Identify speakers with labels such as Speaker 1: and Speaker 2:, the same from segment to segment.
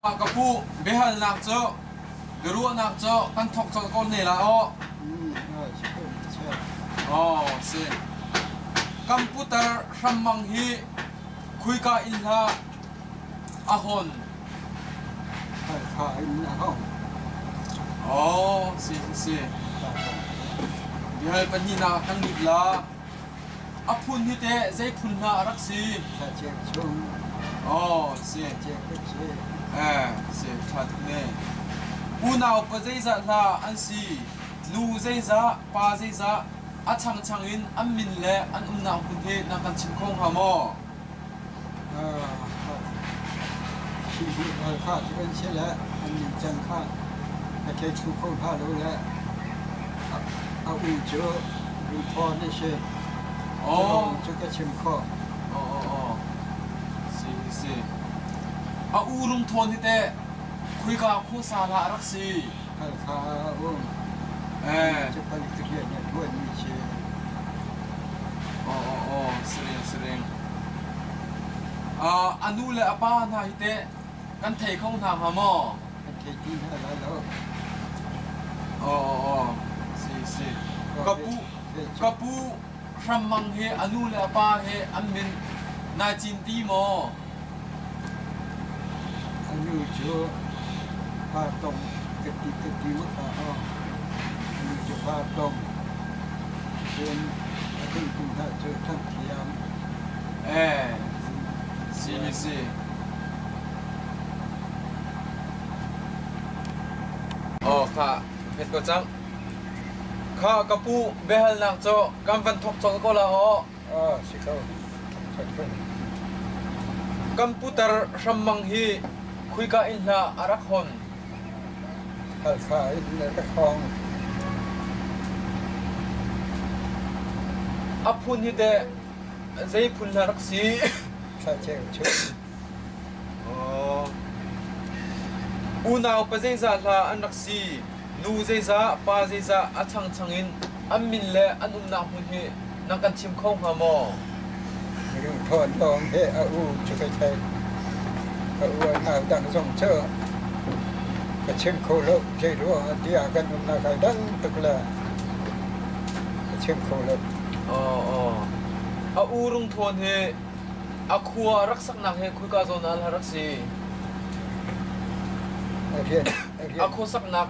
Speaker 1: Ka pu, biahalnak cu biaruahnak cu kan thawk colh ko ne la aw. Aw, si. Computer hrammang hi khuika in hlah a hawn.
Speaker 2: Halkha in a hong.
Speaker 1: Aw, si si. Bihal pahnihnak kan lut la. A phun hi teh zei phun hna a rak si?
Speaker 2: Thacek chung.
Speaker 1: Oh, si.
Speaker 2: Thacek ka si.
Speaker 1: Eh, si, ṭha tuk ne. Unau pa zeizah hla an si? Nu zeizah, pa zeizah, a changchang in an min le an umnak hmun hi na kan chim kho hnga maw?
Speaker 2: Hi hi Halkha cu kan si le an ningcang kha ka thei thlu kho hna lo le a u cu Lungthawn a si.
Speaker 1: Oh.
Speaker 2: Cu ka chim khawh.
Speaker 1: Oh, oh, oh. Si, si. A u Lungthawn hi teh khuika khuasa hlah a rak si?
Speaker 2: Halkha um.
Speaker 1: Eh.
Speaker 2: Cu palik rian a ṭuanmi si.
Speaker 1: Aw aw aw siring siring. A nu le a pa hna hi teh kan thei kho hna hnga maw?
Speaker 2: Kan thei ti hna lai lo.
Speaker 1: Aw aw aw si si. Ka pu ka pu Hram Mang hi a nu le a pa he an min nai cin ti maw?
Speaker 2: A nu cu Pa Tong ka ti ka ti ma kha aw. A nu cu Pa Tong. Cun a tungtu hna cu Thang Thiam.
Speaker 1: Eh, si si. Oh, kha phet ko cang. Kha ka pu biahalnak cu kan van thawk colh ko la aw.
Speaker 2: Ah, si ko.
Speaker 1: Kan putar hrammang hi khuika in hlah a rak hon?
Speaker 2: Halkha in a rak hong.
Speaker 1: A phun hi teh zei phun hna rak si?
Speaker 2: Thlaceu chung.
Speaker 1: Oh. Unau pa zeizah hlah an rak si? Nu zeizah, pa zeizah a changchang in an min le an umnak hmun hi na kan chim kho hnga maw?
Speaker 2: Lungthawn lawng he a u cu ka theih. A u a nau dang zong cu ka chim kho lo. Zei ruangah tiah kan umnak ai dang tuk le ka chim kho lo.
Speaker 1: Aw, aw. A u Rungthawn hi a khua rak saknak hi khuika zawn ah rak si?
Speaker 2: A rian
Speaker 1: A khuasaknak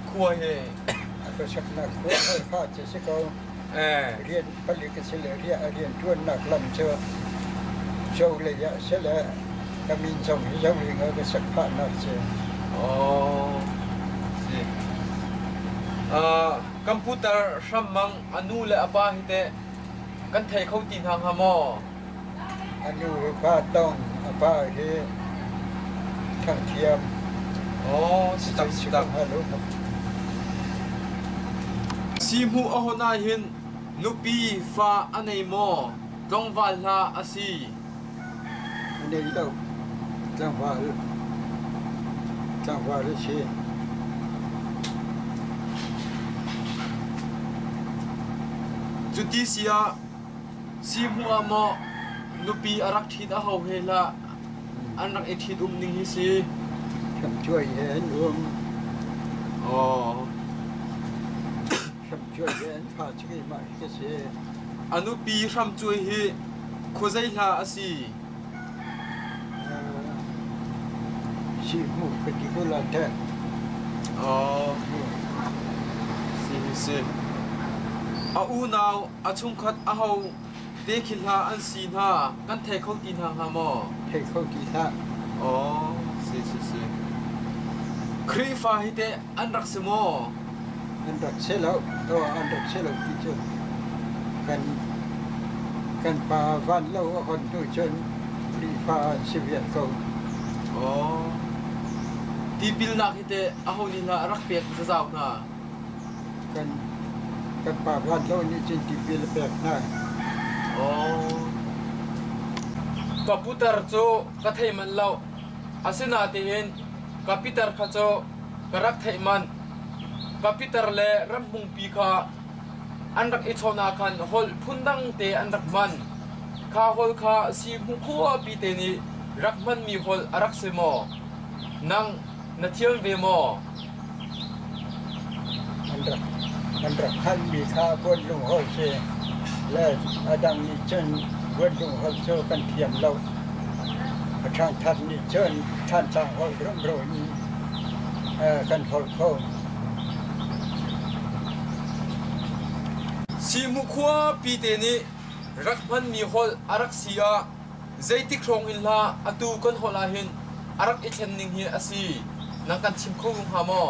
Speaker 1: khua hi.
Speaker 2: A khuasaknak khua Halkha cu si ko. Rian palik a si le rian ṭuannak lam cu zo lei ah si le ka min zong hi zo ling ah ka sak phahnak si.
Speaker 1: Oh, si. Computer hrammang a nu le a pa hi teh kan thei kho ti hna hnga maw?
Speaker 2: A nu hi pa tong, a pa hi thangthiam.
Speaker 1: Oh, si tak si tak. Sihmuh a hon ahhin nupi fa a nei maw? Tlangval hla a si.
Speaker 2: A nei lo. Tlangval tlangval a si.
Speaker 1: Cuti si ah Sihmuh ah maw nupi a rak ṭhit a ho he hlah an rak i ṭhit um ning hi si.
Speaker 2: Hramcuai he an um.
Speaker 1: Aw.
Speaker 2: Hramcuai he an fa cu keimah hi ka si.
Speaker 1: A nupi hramcuai hi khuazei hla a si?
Speaker 2: Sihmuh ka ti ko la teh.
Speaker 1: Aw. Si si. A unau A chungkhat aho te khi hlah an si hna kan thei kho ti hna hnga maw?
Speaker 2: Thei kho ti hlah.
Speaker 1: Aw, si si si. Khrihfa hi teh an rak si maw?
Speaker 2: An rak si lo. To an rak si lo ti cu kan kan pa van lo a hon hnu cun Khrihfa an si vial ko.
Speaker 1: Aw. Tipilnak hi teh aho nih hlah a rak pek zazau hna?
Speaker 2: Kan kan pa van lo nih cun tipil a pek hna.
Speaker 1: Oh. Ka putar cu ka thei manh lo. Asinain ka pitar kha cu ka rak theih manh. Ka pitar le ramhmungpi kha an rak i chawn ah khan holh phundang te an rak hman. Kha holh kha sihmu khuapi te nih rak hmanmi holh a rak si maw? Nang na thiam ve maw?
Speaker 2: An rak an rak hmanmi kha buanlung holh si le a dang nih cun buanlung holh cu kan thiam lo. A ṭhangthar nih cun Thantlang holh rumro in kan holh kho.
Speaker 1: Simu khuapi te nih rak hmanmi holh a rak si ah zeitik hrawng in hlah atu kan holh ahhin a rak i thlen ning hi a si nang kan chim kho hnga maw?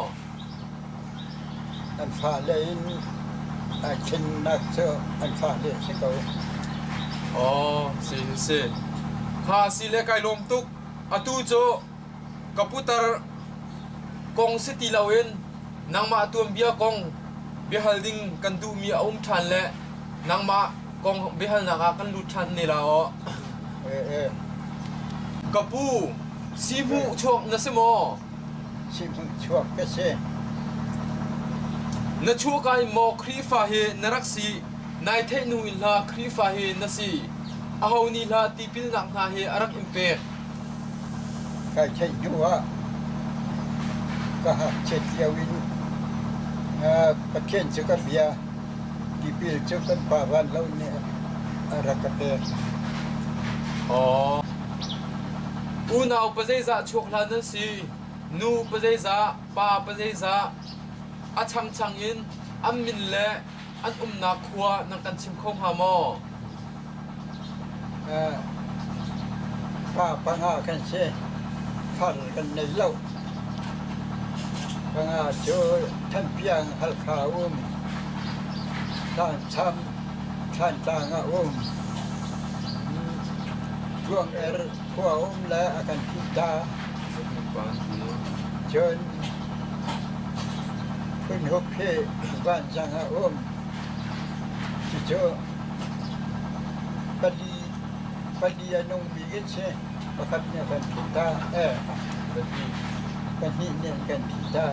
Speaker 2: An fale in ai thlennak cu an fale si ko.
Speaker 1: Oh, si si. Kha si le kai lawm tuk. Atu cu ka putar kong si ti loin nangmah tuanbia kong biahal ding kan duhmi a um ṭhan le nangmah kong biahalnak ah kan lut ṭhan ne la aw. Ka pu, sihmuh chuak na si maw?
Speaker 2: Sihmuh chuak ka si.
Speaker 1: Na chuahka in maw Khrihfa hi na rak si? Nai theih hnu in hlah Khrihfa hi na si. Aho nih hlah tipilnak hna hi a rak in pek?
Speaker 2: Kai theih hnu ah ka ngakchiat lio in Pathian cu ka bia, tipil cu kan pa van lo nih a rak ka pek.
Speaker 1: Aw. Unau pazeizah chuak hlan nan si? Nu pazeizah, pa pazeizah? A changchang in an min le an umnak khua nan kan chim kho hnga maw?
Speaker 2: Pa panga kan si. Far kan nei lo. Panga cu Thanpiang Halkha um, Tlancham Thlantlang ah um, Tluang-er khua um le a kan thih ta. Cun Phunhuk hi Vanzang ah um. Cucu pali pali a nungmi kan si. Pakhat nih a kan phih ta. Pahnih nih an kan phih ta.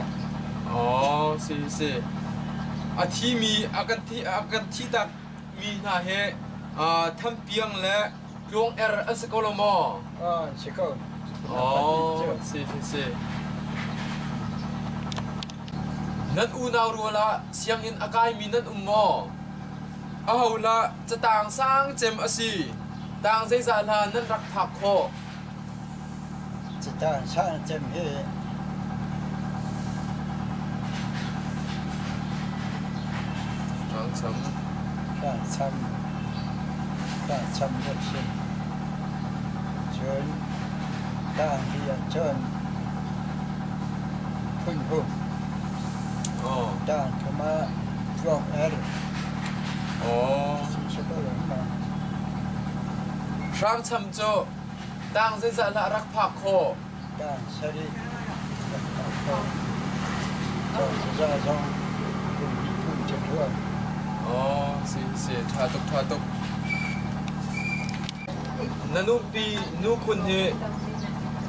Speaker 1: Oh, si si. A thimi a kan thi a kan thi tak mi hna hi Thampiang le Tluang Er an si ko lo maw?
Speaker 2: Ah, an si ko.
Speaker 1: Oh, si si si. Nan unau rual ah sianginn a kaimi nan um maw? Aho hlah catang sang cem a si. Tang zeizah hlah nan rak phak khawh?
Speaker 2: Catang sang cem hi
Speaker 1: Hrangcham.
Speaker 2: Hrangcham. Hrangcham a si. Cun tang hi ahcun Phunhuk. Tang thum ah Tluang Er.
Speaker 1: Hrangcham cu tang zeizah hlah rak phak khawh?
Speaker 2: Tang sarih rak phak khawh. Tang zaza zong kum hnih thum cu ṭhuan.
Speaker 1: Oh, si si, ṭha tuk, ṭha tuk. Na nupi nu khun hi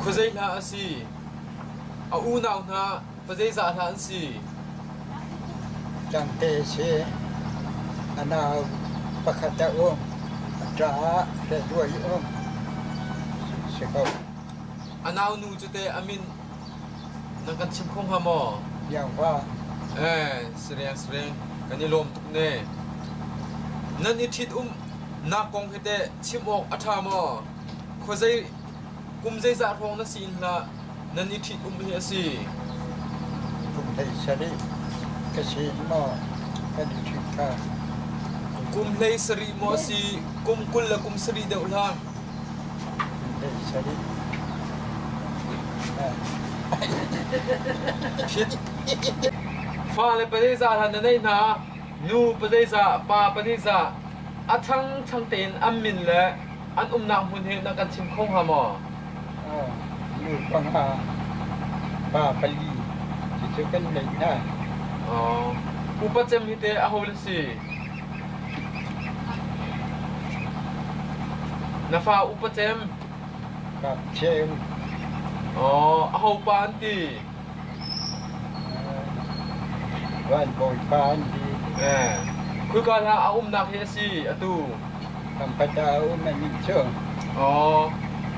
Speaker 1: khuazei hlah a si? A unau hna pazeizah hlah an si?
Speaker 2: Tlangte si. A nau pakhat a um. A ṭa hleduai um. Si ko.
Speaker 1: A nau nu cu teh a min nan kan chim kho hnga maw?
Speaker 2: Iangva.
Speaker 1: Eh, sireng sireng kan i lawm tuk ne. Nan i ṭhit um nak kong hi teh chim awk a ṭha maw? Khuazei kum zeizah hrawng na si in hlah nan i ṭhit um hi a si?
Speaker 2: Kum 17 ka si maw kan i ṭhit kha?
Speaker 1: Kum 17 maw a si? Kum 20 le kum sarih deuh hlah.
Speaker 2: Kum 17.
Speaker 1: Phit. Fale pazeizah hlan na neih hna? Nu pazeizah, pa pazeizah? A changchang tein an min le an umnak hmun hi na kan chim kho hnga maw?
Speaker 2: Nu panga, pa pali cucu kan neih hna.
Speaker 1: Upa cem hi teh aho na si? Na fa upa cem?
Speaker 2: Kap Cem.
Speaker 1: Aho pa an ti?
Speaker 2: Van Bawipa an ti.
Speaker 1: Khika hla a umnak hi a si atu?
Speaker 2: Kampata a um an nih cu.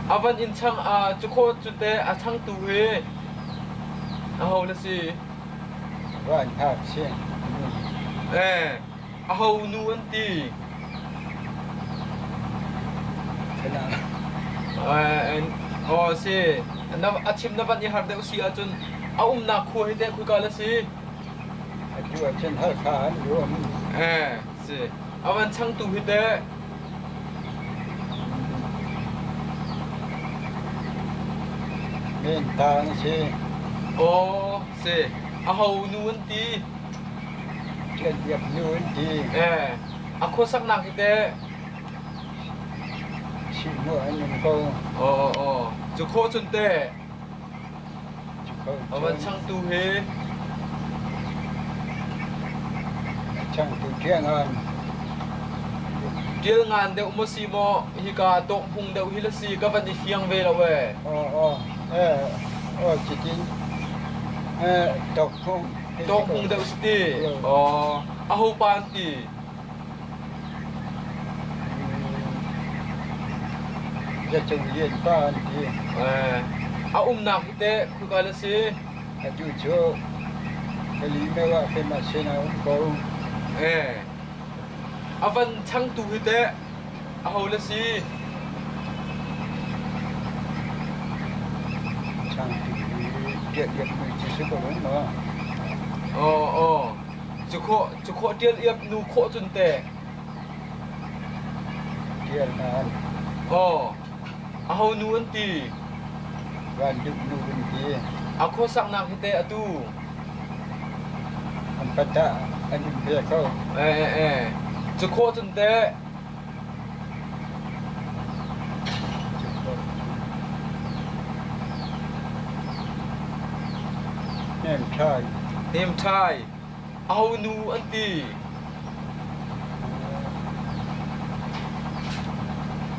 Speaker 1: A van in chang cu khaw cu te a changtu hi Aho na si?
Speaker 2: Van hak si.
Speaker 1: Eh, aho nu an ti?
Speaker 2: Kana.
Speaker 1: Eh, oh si. Na a chim na van i har deuh si ahcun a umnak khua hi teh khuika la si?
Speaker 2: Atu ahcun Halkha an um.
Speaker 1: Eh, si. A van changtu hi teh?
Speaker 2: Men tang si.
Speaker 1: Aw, si. Aho nu an ti?
Speaker 2: Ṭian biak nu an ti.
Speaker 1: Eh, a khuasaknak hi teh?
Speaker 2: Sihhmuh an um ko.
Speaker 1: Aw, aw. Cu khawh cun teh?
Speaker 2: Cu khawh
Speaker 1: A van changtu hi?
Speaker 2: A changtu ṭiangan.
Speaker 1: Ṭial ngan deuh maw si maw hika tawk hmung deuh hi la si ka van i fiang ve lo ee.
Speaker 2: Aw aw eh aw cutin eh tawk hmung.
Speaker 1: Tawk hmung deuh si ti. Aw aho pa an ti?
Speaker 2: Zacung lian pa an ti.
Speaker 1: Eh a umnak hi teh khuika la si?
Speaker 2: Atu cu Kali meo ah keimah sinah um ko.
Speaker 1: Eh A van changtu hi teh aho le si?
Speaker 2: Changtu hi ṭial iap nu ci si ko rung maw?
Speaker 1: Aw aw. Cu khawh cu khawh ṭial iap nu khawh cun teh.
Speaker 2: Ṭial ngan.
Speaker 1: Aw. Aho nu an ti?
Speaker 2: Van duh nu an ti.
Speaker 1: A khuasaknak hi teh atu?
Speaker 2: An patah an um ve ko.
Speaker 1: Eh eh eh. Cu khawh cun teh.
Speaker 2: Cu khawh. Nem ṭhai.
Speaker 1: Nem ṭhai. Aho nu an ti?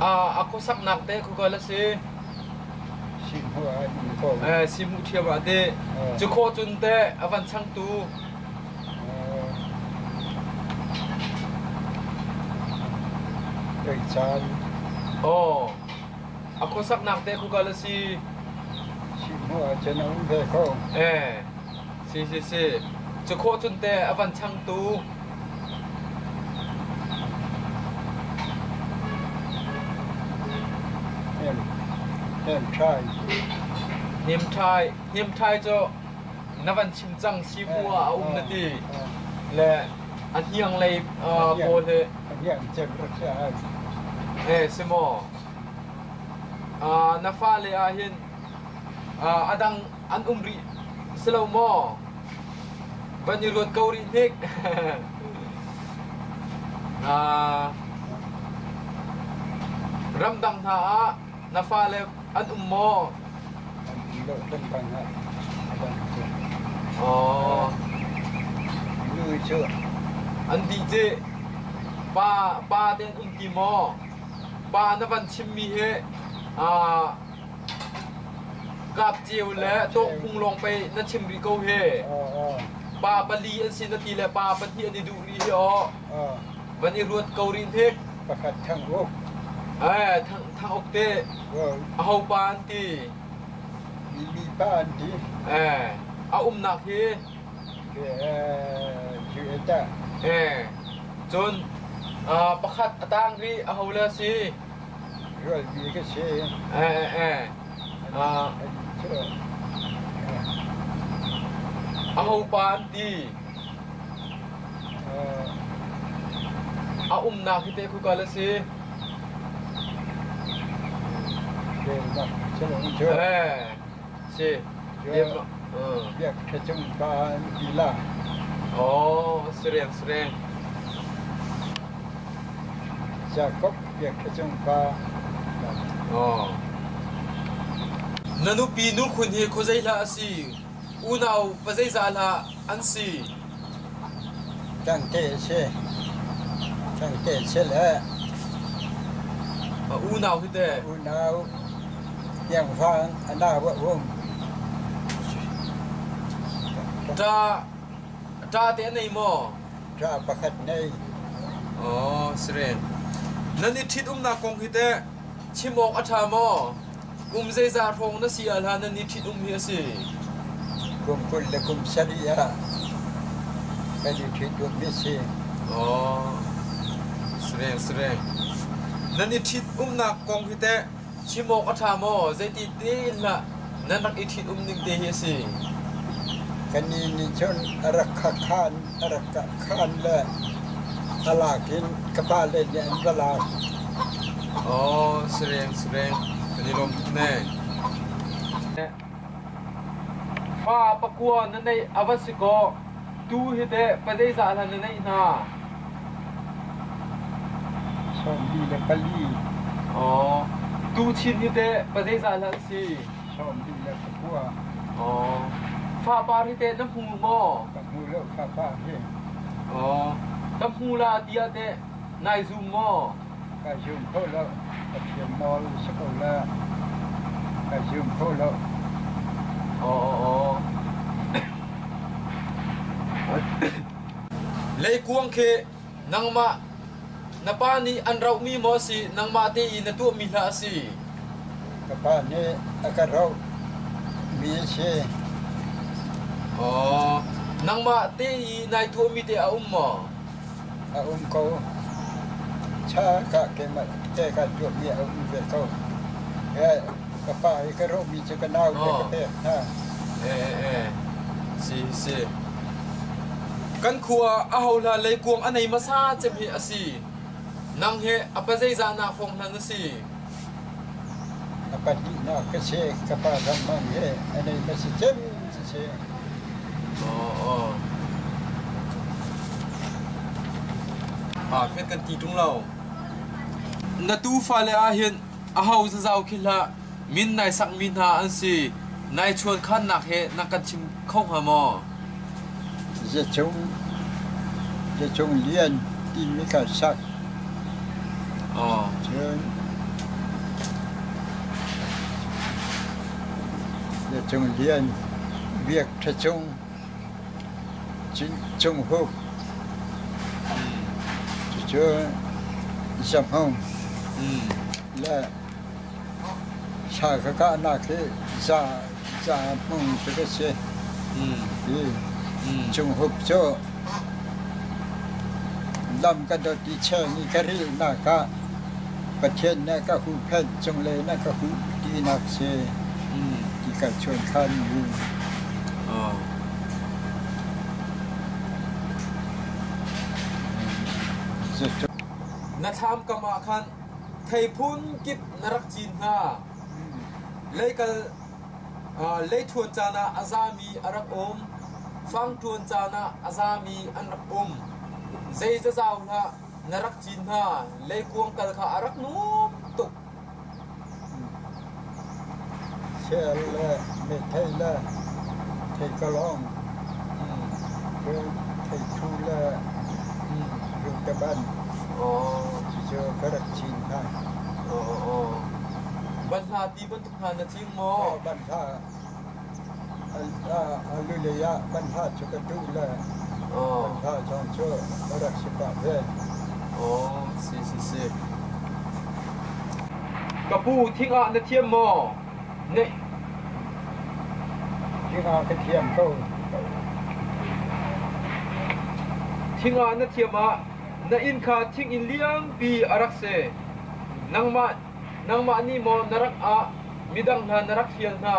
Speaker 1: A khuasaknak teh khuakal a si?
Speaker 2: Sihmuh ah an um ko.
Speaker 1: Eh, sihmuh ṭhiam ah teh. Cu khawh cun teh a van changtu.
Speaker 2: Ei caan.
Speaker 1: Aw. A khuasaknak teh khuakal a si?
Speaker 2: Sihmuh ah cun a um ve ko.
Speaker 1: Eh. Si si si. Cu khawh cun teh a van changtu.
Speaker 2: Nem ṭhai.
Speaker 1: Nem ṭhai. Nem ṭhai cu na van chim cang sifu ah a um na ti. Le a hniang lei pawl hi.
Speaker 2: A hniang cem rak si ai.
Speaker 1: Eh si maw. Na fale ah hin a dang an um rih si lo maw? Van i ruat ko rih hnik. Ramdang hna ah na fale an um maw?
Speaker 2: An um lo ramdang ah a dang cu.
Speaker 1: Oh.
Speaker 2: Nu cu.
Speaker 1: An dih ci. Pa pa te an um ti maw? Pa na van chimmi hi Kapceu le tawkfung lawng pei na chim rih ko hi. Pa pali an si na ti le pa pahnih an i duh rih hi aw. Van i ruat ko rih hnik.
Speaker 2: Pakhat thang uk.
Speaker 1: Eh, thang thang uk te. Aho pa an ti?
Speaker 2: Mi pa an ti.
Speaker 1: Eh, a umnak hi? Eh, cun pakhat a tang rih aho le si?
Speaker 2: Rualmi ka si.
Speaker 1: Eh, eh, Aho pa an ti? A umnak hi teh khuka le si? Eh, si.
Speaker 2: Biak ṭha pa an ti la.
Speaker 1: Oh, sireng sireng.
Speaker 2: Jakob biak ṭha cung pa.
Speaker 1: Oh. Na nupi nukhun hi khuazei hlah a si? Unau pazeizah hlah an si?
Speaker 2: Tangte a si. Tangte a si le.
Speaker 1: A unau hi teh?
Speaker 2: Unau iangvang a nau a um.
Speaker 1: Ṭa ṭa te a nei maw?
Speaker 2: Ṭa pakhat nei.
Speaker 1: Oh, siren. Nan i ṭhit-umnak kong hi teh chim awk a ṭha maw? Kum zeizah hrawng na si ah hlah nan i ṭhit-um hi a si?
Speaker 2: Kum 20 le kum 7 ah kan i ṭhitummi si.
Speaker 1: Oh, sireng sireng. Nan i ṭhit umnak kong hi teh chim awk a ṭha maw? Zeiti tein lah nan rak i ṭhit um ning te hi a si?
Speaker 2: Kannih nih cun a rak kha khaan a rak kah khaan le a lak in ka pale nih an va lak.
Speaker 1: Oh, sireng sireng. Kan i lawm tuk ne. Fa pakua na neih a va si kaw tu hi teh pazeizah hlan na neih hna?
Speaker 2: 24.
Speaker 1: Aw, tuchin hi teh pazeizah hlan si?
Speaker 2: 29.
Speaker 1: Aw, fapar hi teh na hmu maw?
Speaker 2: Ka hmu lo fapar hi.
Speaker 1: Aw, ka hmu la tiah teh nai zum maw?
Speaker 2: Ka zum kho lo. Pathian nawl si ko la. Ka zum kho lo.
Speaker 1: Aw. Leikuang khi nangmah na pa nih an rohmi maw a si nangmah te i na tuahmi hlah a si?
Speaker 2: Ka pa nih a ka roh mi a si.
Speaker 1: Aw, nangmah te i nai tuahmi te a um maw?
Speaker 2: A um ko. Cha ka keimah te ka tuahmi a um ve ko. Ka pa i ka rohmi cu ka nau te ka pek hna.
Speaker 1: Si si. Kan khua a ho hla leikuang a nei hmasa cem hi a si. Nang he a pa zeizah nak hrawng hna na si?
Speaker 2: A pahnihnak ka si. Ka pa ram hmang he a nei hmasa cem si.
Speaker 1: Fet kan ti ṭung lo. Na tuufale ah hin aho zazau khi hlah min nai sakmi hna an si. Nai chuankhannak he na kan chim kho hnga maw?
Speaker 2: Zachung Zachung Lian timi ka sak. Cun Zachung Lian Biak Ṭha Cung Cung Huk cucu Za Hmung le sa ka kahnak hi Za Za Hmung cu ka si. Hi Cung Hup cu lam ka dawt i cheng i ka rilhnak ah Pathian nih a ka huhphenh, cunglei in a ka huh tinak si ti ka chuankhan mi.
Speaker 1: Na thlam kam ah khan thei phun kip na rak cin hna. Leikal leithuan caan ah a zami a rak um, fangṭuan caan ah a zami an rak um. Zei zazau hlah na rak cin hna, leikuang kal kha a rak nuam tuk.
Speaker 2: Sel le methei le theikalawng, cun theithu le lungtaban cucu ka rak cin hna.
Speaker 1: Banhla ti bantuk hna na cing maw?
Speaker 2: Banhla a lulei ah banhla cu ka tuh le banhla zong cu ka rak si pah ve.
Speaker 1: Si si si. Ka pu thing ah na thiam maw? Ne.
Speaker 2: Thing ah ka thiam ko.
Speaker 1: Thing ah na thiam ah na inn kha thing in liangpi a rak si. Nangmah nangmah nih maw na rak ah midang hna na rak fial hna?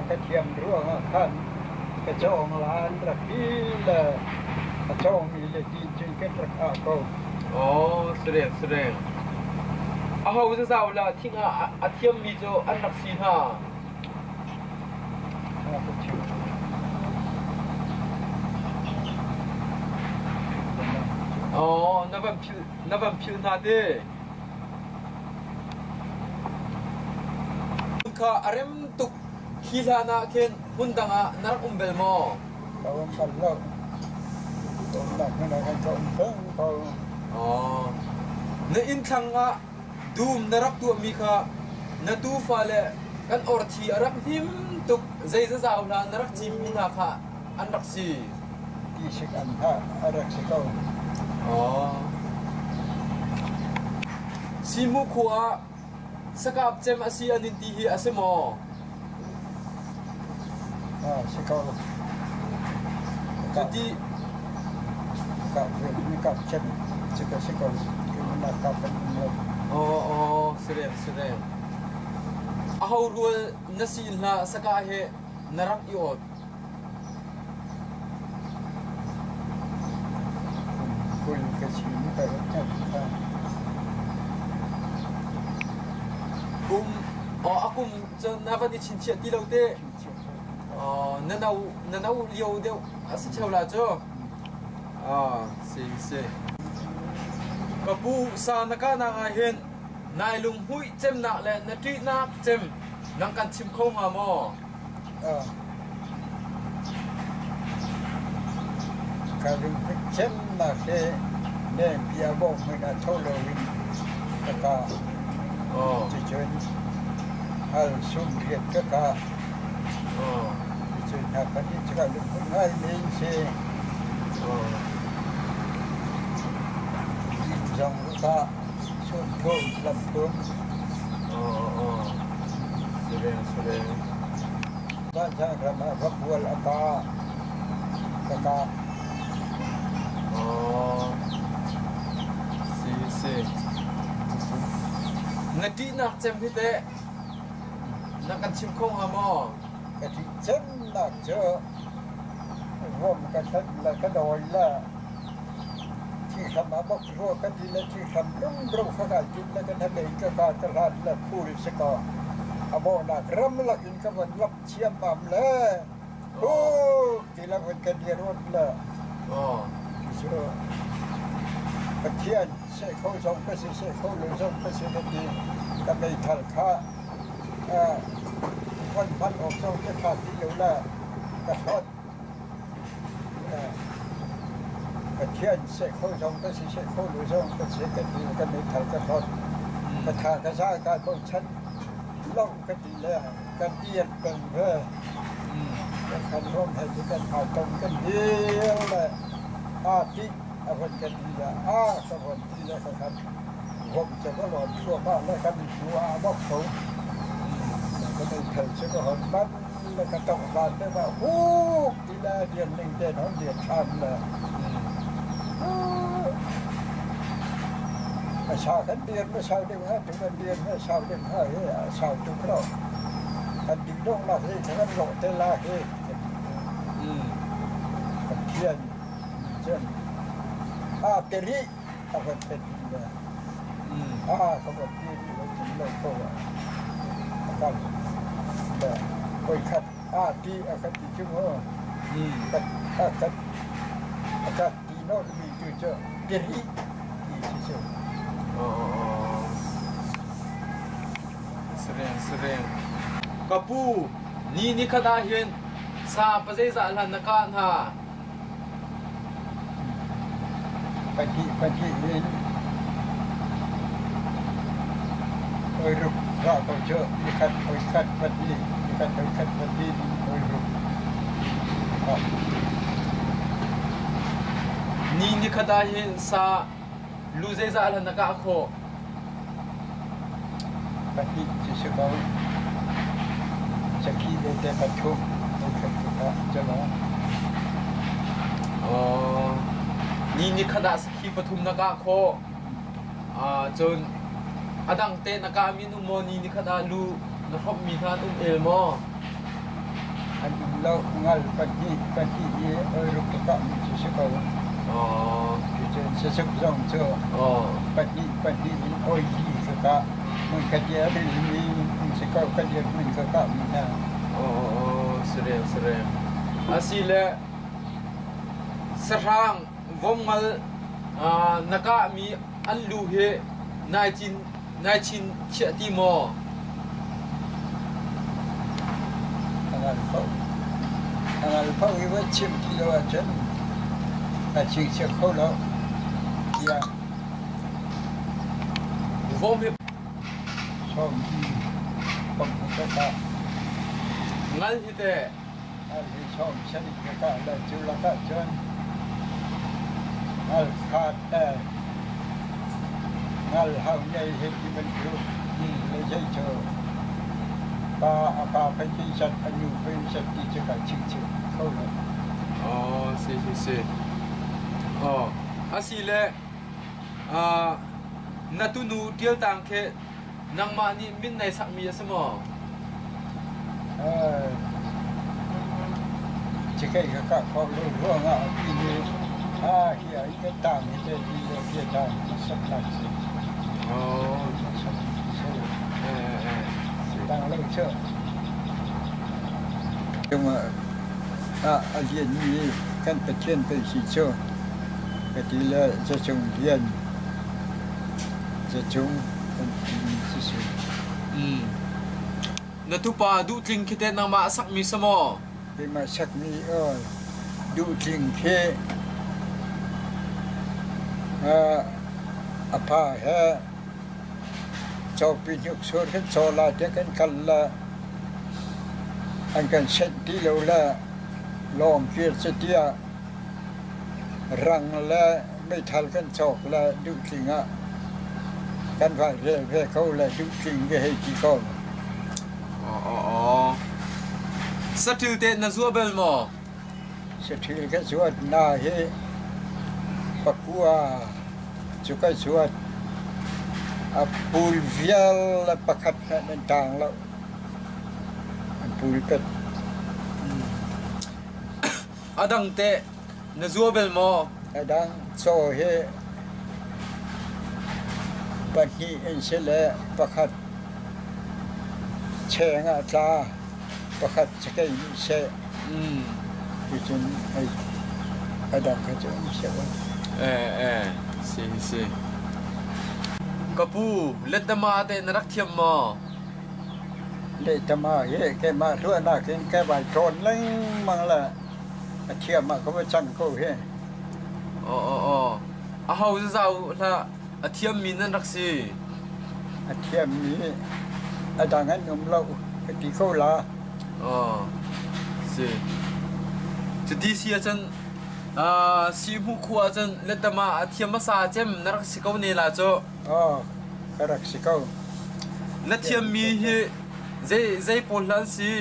Speaker 2: Ka thiam ruangah khan ka cawng lan rak ti le a cawngmi le ti cun kan rak ah ko.
Speaker 1: Oh, sireng sireng. Aho zazau la thing ah a thiammi cu an rak si hna? Oh, na van phil na van phil hna te. Kha a rem tuk. Hi hlan ah khin hmun dang ah na rak um bel maw?
Speaker 2: Ka um bal lo. Ka umnak hmun ah khan ka um peng ko.
Speaker 1: Oh. Na inn thlang ah dum na rak tuahmi kha na tufa le kan orthi a rak him tuk zeizazau hna na rak cimmi hna kha an rak si.
Speaker 2: Tisik an hna a rak si ko.
Speaker 1: Oh. Simu khua ah sakap cem a si an in ti hi a si maw?
Speaker 2: Si ko.
Speaker 1: Cuti
Speaker 2: Kah kah cem si ko si ko. Nak kah kan um lo.
Speaker 1: Aw aw si reng si reng. Aho rual na si hlah saka he na rak i awt?
Speaker 2: 20 ka si ni ka rak ka kha.
Speaker 1: Kum aw a kum cu na van i chinchiah ti lo te. Na no na no lio deuh a si theo la cu. Ah si si. Ka pu sa na ka nak ah hin nai lunghmuih cemnak le na ṭihnak cem nang kan chim kho hnga maw?
Speaker 2: Ka lungput cemnak hi nengpi a bawm hmanh ah tho loin ka kah. Cucun hal sum riat ka kah. Cucun hna pahnih cu ka lungput ngaimi an si. Inn zong ka kah. Sum thum, lam thum.
Speaker 1: Sireng, sireng.
Speaker 2: Vanchang ram ah vapual a pa ka kah.
Speaker 1: Aw, si si. Na ṭihnak cem hi teh na kan chim kho hnga maw?
Speaker 2: Ka ṭih cemnak cu vom ka hlat le ka dawi le thihram ah bok rua ka ti le thihram lungro kha kai tim le ka hnabei ka ka ka hlat le phul si kaw a bawhnak ramlak in ka von lap thiammam le hu ti la von ka dir ot le cu Pathian seh kho zong ka si seh kho lo zong ka si na ti ka meithal kha von hman awk zong ka tha ti lo le ka hlawt. Pathian seh kho zong ka si seh kho lo zong ka si ka ti ka meithal ka hlawt. Ka tha ka za ka bochan lo ka ti le kan dir peng ve. Kan khan ruam he cu kan hau tong kan dir le a ti a von kan ti le a ka von ti le ka khan vom cu ka lawm thluahmah le kan hnu ah a bok ko. Ka meithal cu ka hon man le ka tongh van deuh ah huk ti le rian ning tein hon dir ṭhan le a sa kan dir ma sau deuh ha tu kan dir ma sau deuh ha hi a sau tuk lo kan ding donghnak hi kan lawh te la hi Pathian cun a teri a van pet le a ka van ti lo cun lo ko a kal le voikhat a ti a ka ti cu mu a ka a ka ti nawlmi tu cu teri ti si cu.
Speaker 1: Sareng sareng. Ka pu, ni nikhat ah hin sa pazeizah hlan na kah hna?
Speaker 2: Pahnih pahnih in oi ruk ra ko cu nikhat oi khat pahnih nikhat oi khat pahnih in oi ruk.
Speaker 1: Ni nikhat ah hin sa lu zeizah hlan na kah khawh?
Speaker 2: Pahnih cu si ko. Sakhi le pathum voikhat tikah calo.
Speaker 1: Ni nikhat ah sakhi pathum na kah khawh. Cun a dang te na kahmi an um maw? Ni nikhat ah lu na hrawmhmi hna an um el maw?
Speaker 2: An um lo. Ngal pahnih pahnih i oi ruk ka kahmi cu si ko. Cucun sasuk zong cu pahnih pahnih in oi li ka kah. Hmunkhat i a rilmi um si ko ka dirhmun ka kahmi hna.
Speaker 1: Sireng sireng. Asile sahrang vomngal na kahmi an lu hi nai cin nai chin chiah ti maw?
Speaker 2: A ngal kho. A ngal kho i va chim ti lo ahcun a chingchiah kho lo tiah.
Speaker 1: Vom hi
Speaker 2: Som hi pom ka kah.
Speaker 1: Ngal hi teh.
Speaker 2: Ngal hi som sarik ka kah le cu lakah cun ngal khat ngal hau nei he ti bantuk le zei cu. Pa a pa pei ti zat a nu pei zat ti cu kai chingchim kho lo.
Speaker 1: Oh, si si si. Oh, asile na tunu ṭial tang khi nangmah nih min nai sakmi a si maw?
Speaker 2: Cikei ka kah khawh lo ruangah a pi nih a hi ah i kan tang hi te ti le bia tang saknak si.
Speaker 1: Oh.
Speaker 2: Tang lo cu. Cungah ah a lianmi kan Pathian pei si cu ka ti le zacung lian zacung kan timi si.
Speaker 1: Na tupa duhtling khi teh nangmah a sakmi si maw?
Speaker 2: Keimah sakmi duhtling khi a pa he cawpi hnuksur kan caw la tiah kan kal la an kan senh ti lo le lawng kir cu tiah rang le meithal kan cawk le duhtling ah kan vai rel ve ko le duhtling ka hei ti ko.
Speaker 1: Saṭil te na zua bel maw?
Speaker 2: Saṭil ka zuat na hi pakua cu ka zuat. A pul vial le pakhat hmanh an tang lo. An pul pet.
Speaker 1: A dang teh na zua bel maw?
Speaker 2: A dang caw hi pahnih an si le pakhat cheng ah tla, pakhat cakei nih seh. Cucun a dang kha cu an seh.
Speaker 1: Eh, si si. Ka pu, letama te na rak thiam maw?
Speaker 2: Lehtama hi keimah ruahnak in ka vai ṭawn lengmang le a thiam ah ka va cang ko hi.
Speaker 1: Aw aw aw. A ho zau hlah a thiammi nan rak si.
Speaker 2: A thiammi a dang an um lo ka ti ko la.
Speaker 1: Aw. Si. Cuti si ahcun sihmu khua ahcun letama a thiam hmasa cem na rak si ko ne la cu.
Speaker 2: Aw, ka rak si ko.
Speaker 1: Na thiammi hi zei zei pawl hlah an si?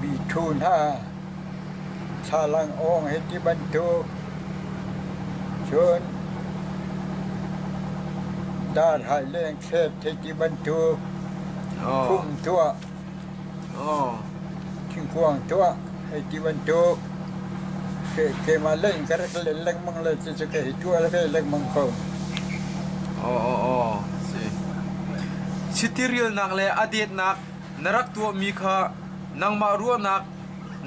Speaker 2: Mi thu hna thlalang awng he ti bantuk cun dar hai leng thlet he ti bantuk khum tuah thingkuang tuah hei ti bantuk keimah lei in ka rak len lengmang le cucu ka hei tuah ve lengmang ko.
Speaker 1: Aw, si. Chiti rialnak le a detnak na rak tuahmi kha nangmah ruahnak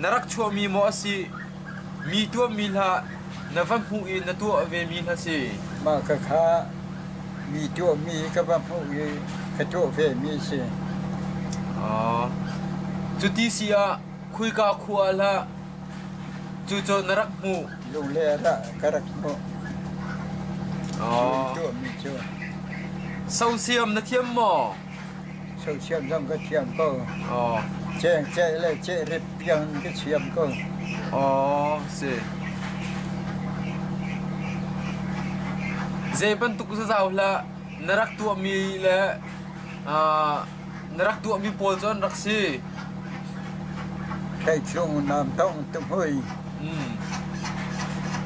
Speaker 1: na rak chuahmi maw a si? Mi tuahmi hlah na va hmuh i na tuah vemi hlah si.
Speaker 2: Mah ka kha mi tuahmi ka va hmuh i ka tuah vemi si.
Speaker 1: Cuti si ah khuika khua ah hlah cucu na rak hmuh.
Speaker 2: Lungler ah ka rak hmuh. Tuahmi cu.
Speaker 1: Sosiam na thiam maw?
Speaker 2: Sosiam zong ka thiam ko. Ceng ceh le ceh rip piang ka thiam ko.
Speaker 1: Si. Zei bantuk zazau hlah na rak tuahmi le na rak tuahmi pawl cu an rak si.
Speaker 2: Thleitlung nam tong tumhui.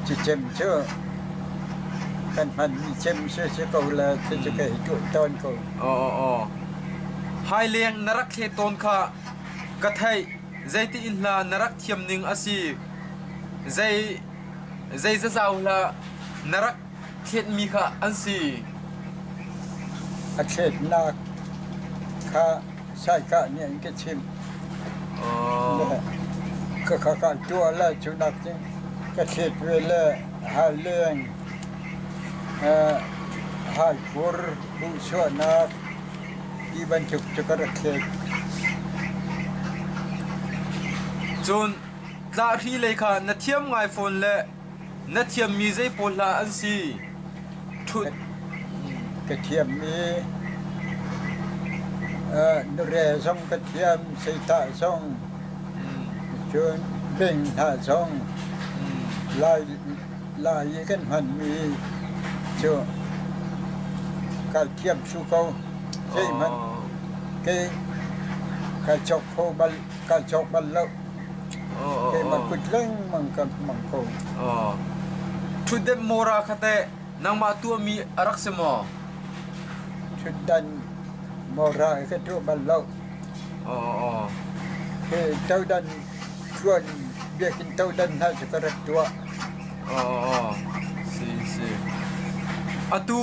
Speaker 2: Cicem cu kan hmanmi cem si si ko le cucu ka hi tuah tawn ko.
Speaker 1: Aw. Haileng na rak thle tawn kha ka theih. Zeiti in hla na rak thiam ning a si? Zei zei zazau hlah na rak thletmi kha an si.
Speaker 2: A thletnak kha saikah nih an ka chimh. Ka kha ka tuah le cu nak cun ka thlet ve le haileng haikur buhsuahnak ti bantuk cu ka rak thlet.
Speaker 1: Cun tlahri lei kha na thiam ngai fawn le na thiammi zei pawl hlah an si? Ṭhut.
Speaker 2: Ka thiammi nure zong ka thiam, seitah zong, cun bing hna zong, Lai Lai i kan hmanmi cu kai thiam thlu ko. Zeihmanh. Ke kai cawk kho bal kai cawk bal lo. Keimah kut lengmang ka hmang ko.
Speaker 1: Ṭhutdenh mawra kha teh nangmah tuahmi a rak si maw?
Speaker 2: Ṭhutdan mawra hi ka tuah bal lo. Hi todan ṭuan biakinn todan hna cu ka rak tuah.
Speaker 1: Si si. Atu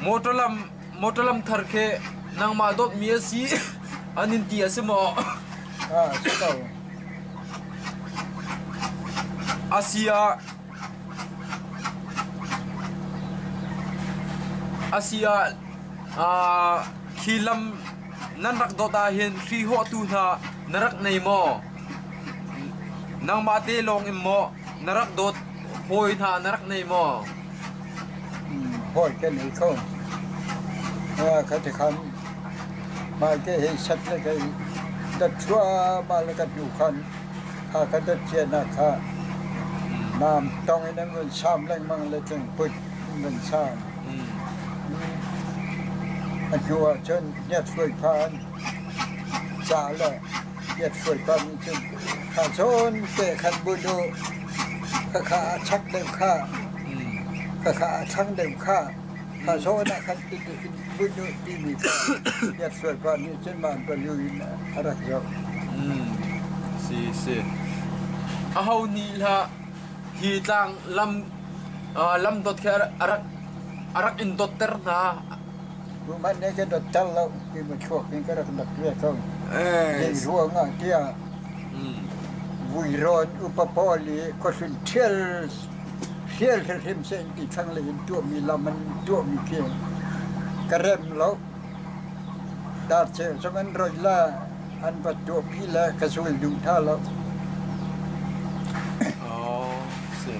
Speaker 1: motor lam motor lam thar khi nangmah dawtmi a si an in ti a si maw?
Speaker 2: Ah, si ko.
Speaker 1: Asia Asia khi lam nan rak dawt ahhin hri hawhtu hna na rak nei maw? Nangmah te lawng in maw na rak dawt hawi hna na rak nei maw?
Speaker 2: Hawi kan nei kho. Kha ti khan hmaite hei sat le kei dat thluahmah le ka hnu khan kha ka dat cianak kha nam tong in an vun sam lengmang le tlingput in vun sam. A hnu ah cun hniat-hruai phan ca le hniat-hruai pa nih cun kha zawn te khan bunh u, khakha a chak deuh kha, khakha a thlang deuh kha, kha zawn ah khan ti in bunh u timi kha hniat-hruai pa nih cun man palu in a rak zoh.
Speaker 1: Si si. Aho nih hlah hi tlang lam lam dot khi a rak in dotter hna.
Speaker 2: Ruman nih ka dot tal lo ti ma chuak in ka rak dak ve ko. Zei ruang ah tiah vuirawn upa pawl i khuahlun ṭhial hrial hrimhrim seh in ti thlanglei in tuahmi lam an tuahmi khi ka rem lo. Darceu zong an roih le an va tuahpi le ka zul duh hna lo.
Speaker 1: Si.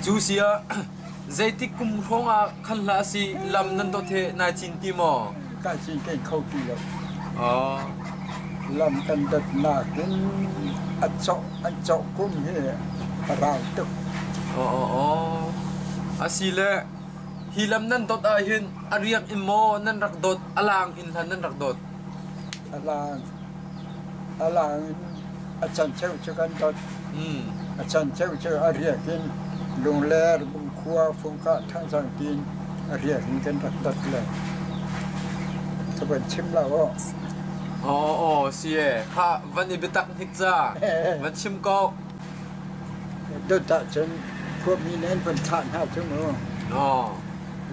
Speaker 1: Cu si ah zeitik kum hrawng ah khan hlah si lam nan dot he nai cin ti maw?
Speaker 2: Kai cin kai kho ti lo. Lam kan dotnak in a cawh an cawh kum hi a rau tuk.
Speaker 1: Asile hi lam nan dot ahhin a riak in maw nan rak dot, a lang in hlan nan rak dot?
Speaker 2: A lang a lang in a chancheu cu kan dot. A chancheu cu a riak in Lungler, Bungkhua, Fungkah, Thangzang tiin a riak in kan rak dot le. Ka van chim la aw.
Speaker 1: Aw, si e. Kha van i biatak hnik ca. Van chim ko.
Speaker 2: Dot ahcun khuami nih an van thah hna cu mu.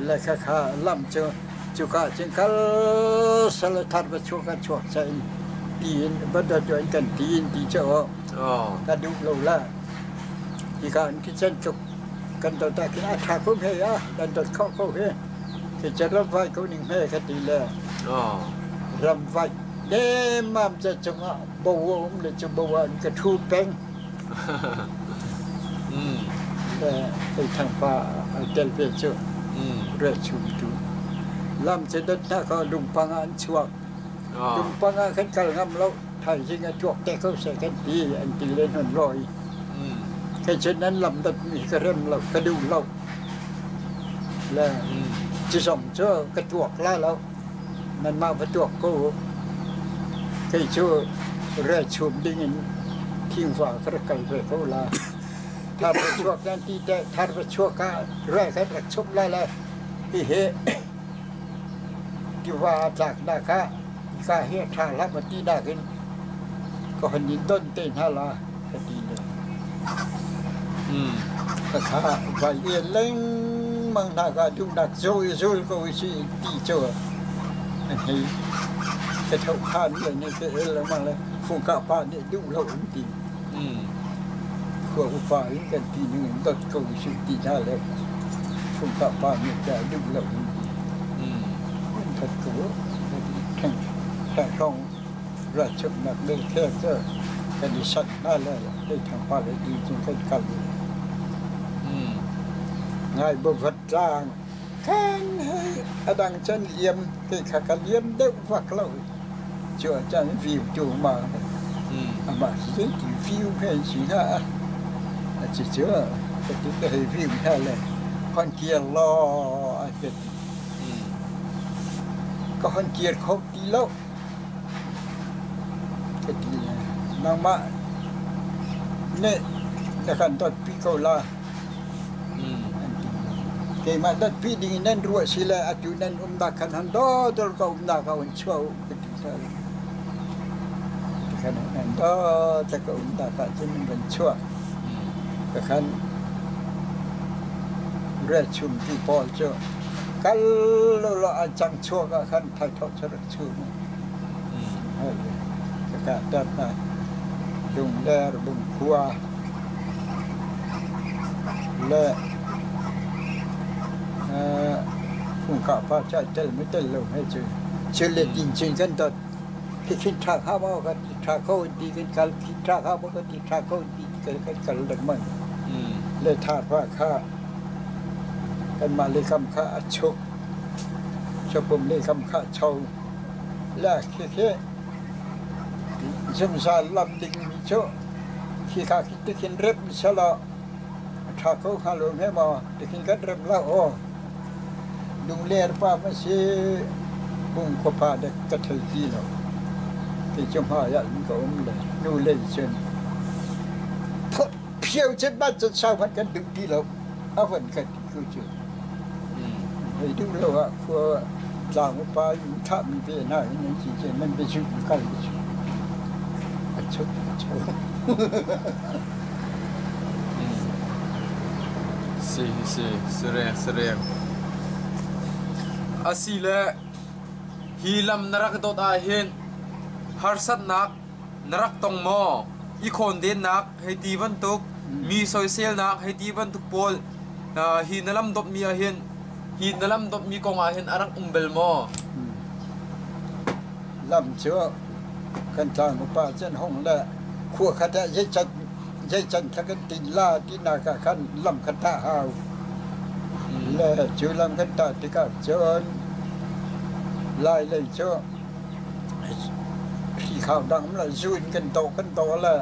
Speaker 2: Le khakha lam cu cuka cun kal sal thar va chuak a chuak ca in tiin va dot in kan ti in ti cu ka duh lo la. Hika in kitchen tluk kan dot ah khin a tha ko he a kan dot kho ko he. Kitchen ram vai ko ning he ka ti le. Ram vai nemmam ca cungah bo a um le cu bo ah an ka ṭhu peng. Le thangpa ai tel ve cu re chum tu. Lam cu dot hna kha lungpang ah an chuak. Lungpang ah khan kal ngam lo. Thaizing a tuak te ko seh kan ti an ti le hnon lawi. Kei cun nan lam dot mi ka rem lo ka duh lo. Le cu zong cu ka tuak la lo. Nanmah va tuak ko u. Kei cu re chum dingin thingva ka rak kal ve ko la. Thar va chuak nan ti te thar va chuak ah re kan rak chumh lai le hihi tiva tlaknak ah ka hi a ṭha hlah ma ti nakin ka hon in don te hna la ka ti le. Khakha vai en lengmang hna ka duhnak zo i zul ko i si ti cu an hei ka tho khan le ne ka el lengmang le fungkah pa nih duh lo an ti. Khua upa in kan ti ning in dot ko i si ti hna le fungkah pa nih ca duh lo an ti. An that ko theng hrawng ralchuknak le khel cu kan i sanh hna le Leithang pa le ti cun kan kal i ngai bavat tlang khan hei a dang cun liam kei kha ka liam deuh vak lo cu ahcun view tu ma amah si ti view he an si hnga a ci cu ka ti ka hei view hna le hon kir law a ka ti ka hon kir kho ti lo. Ka ti le nangmah nih na kan dawtpi ko la an ti. Keimah dawtpi ding in nan ruah si le atu nan umnak khan han dawdor ka umnak ah hun chuah u ka ti hna. Tikhan nan dawt ka umnak ah cun nan van chuah. Kakhan rechum ti pawl cu kal lo an cang chuak ah khan thaithawh cu rak chum. Ka tat na Lungler Bungkhua le Fungkah pa cai tel mi tel lo he cu cul le tin cun kan dot khi khin tha kha maw kan ti tha kho ti kan kal khi tha kha maw kan ti tha kho ti kan kal lengmang le tha pa kha kanmah le kam kha a chuk chupum le kam kha cho Le khikhi zungzal lam dingmi cu khika khi tikhin rem selaw a ṭha ko hnga lo hme maw? Tikhin kan rem lo aw. Lungler pa ma si Bungkhua pa dek ka thei ti lo. Kei cu hmai ah in ka um le nu lei cun phio cun ban cun sau hmanh kan duh ti lo. A van kan ti ku cu. Hei duh lo ah khua tlang upa in thahmi ve hna in an si cu nan biazulh in kal cu a chuk a cho.
Speaker 1: Si si sireng sireng. Asile hi lam na rak dawt ah hin harsatnak na rak tong maw? I khawndennak hei ti bantuk, mi soiselnak hei ti bantuk pawl hi na lam dawtmi ah hin hi na lam dawtmi kong ah hin a rak um bel maw?
Speaker 2: Lam cu kan tlang upa cun hong le khua khat ah zeican zeican kha kan tin la tinak ah khan lam kha tah hau. Le cu lam kan tah tikah cun Lai lei cu Hrikhau dang um lo zu in kan doh kan doh le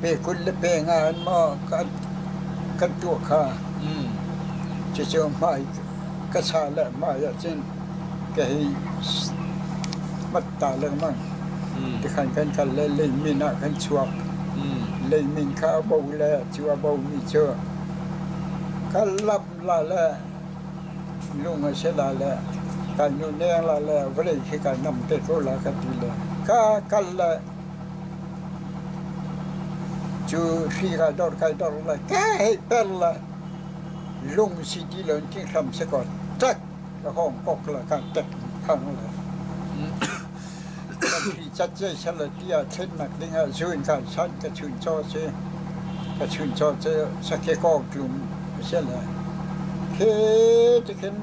Speaker 2: pe 20 le pe nga in maw kan tuah kha. Cucu hmai ka sa le hmai ahcun ka hei mat ta lengmang. Tikhan kan kal le leimin ah kan chuak. Leimin kha a bo le cu a bomi cu kal lap la le Lung a si la le kai nu neng la le vawlei khi kai nam te ko la ka ti le ka kal le cu hri kai dor kai dor le ke hei per le lung si ti lo in hram si ko tek ka hong kok le ka tek khang le kan hri cat ce sal tia thlen nak ding ah zuin kai san ka chun chaw si ka chun chaw cu sakhi kawng tlum a si le khi tikhin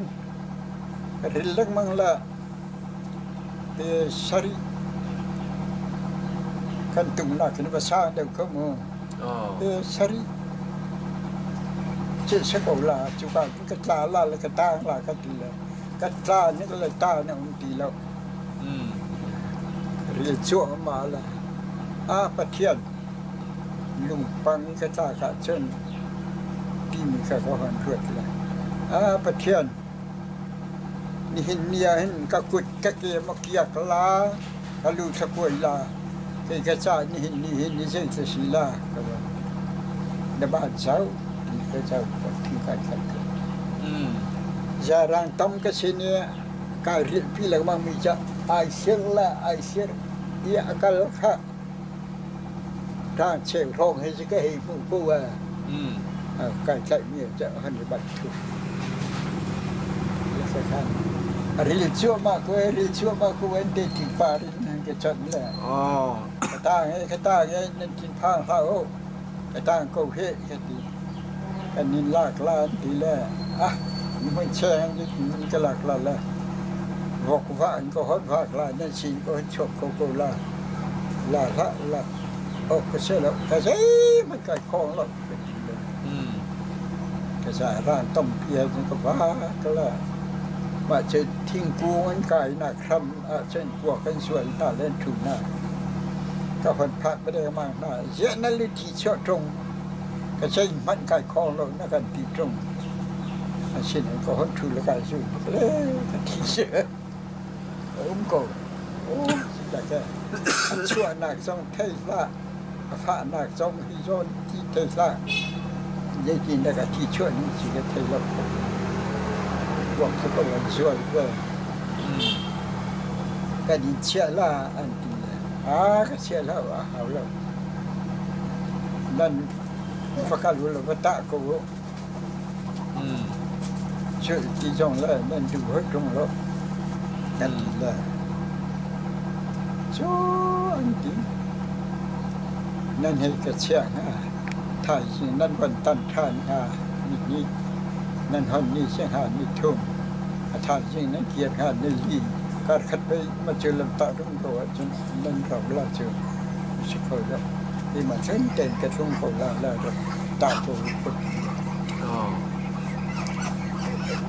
Speaker 2: ril lengmang le ti sarih kan tung nak in va sang deuh kho mu ti sarih ci si ko la cu ka ka tla la le ka tang la ka ti le ka tla ni le ta ne um ti lo ril cuahmah le a Pathian lungpang i ka tlak ahcun timi kha ka hon ruat le a Pathian nihin ni ah hin ka kut ka ke maw kiak la ka lu thlakuai la kei ka caah nihin ni hi ni zei si la ka va na ban zau ti ka zau ka thi kai khat Zarang tam ka sin i kai rilhpi lengmang mi cu ai sir le ai sir i a kal kha ṭang cheu hrawng hi ka hei hmuh ko ah kai tlaihmi cu han i bat thu. A ril cuahmah ko ril cuahmah ko an te thingpar in an ka chawnh le. Ka tang he ka tang he nan thinphang hlah u. Ka tang ko he ka ti. Kan in lak la an ti le ah mun cheng in ka lak la le vok va in ka hot vak la nan sin ko hin chuak ko ko la la hlah la ok ka se lo ka zeihmanh kai khawng lo ka ti le ka sa ran tom pi he ka va ka la mah cu thingkung an kai nak hram ah cun kuak an sual hna le an thu hna ka hon phak ba deng mang hna ziah na lu thi chuah ṭung Ka sei hmanh kai khawng lo na kan ti ṭung. Asinain ka hon ṭhu le kai zu le ka thi si. A um ko. Oh, si. tak e. A chuahnak zong thei hlah, a fahnak zong hi zawn ti thei hlah. Zeitin dah ka thi chuah ning si ka thei lo. Ruak cu ko an zual ve. Kan in chiah la an ti le. A ka chiah lo a hau lo. Nan va kal u law va tah ko u. Cu ti zong le nan duh hoi ṭung lo nan ti le cu an ti. Nan hei ka chiah hnga, thaizing nan von tan ṭhan hnga, ni hnih nan hon ni si hnga ni thum, a thaizing nan kir hnga ni li, kar khat pei ma cu lam tah rum ko ahcun nan rau la cu a si kho lo. Hi ma cun tein ka tlung ko la la rak tah ko phut.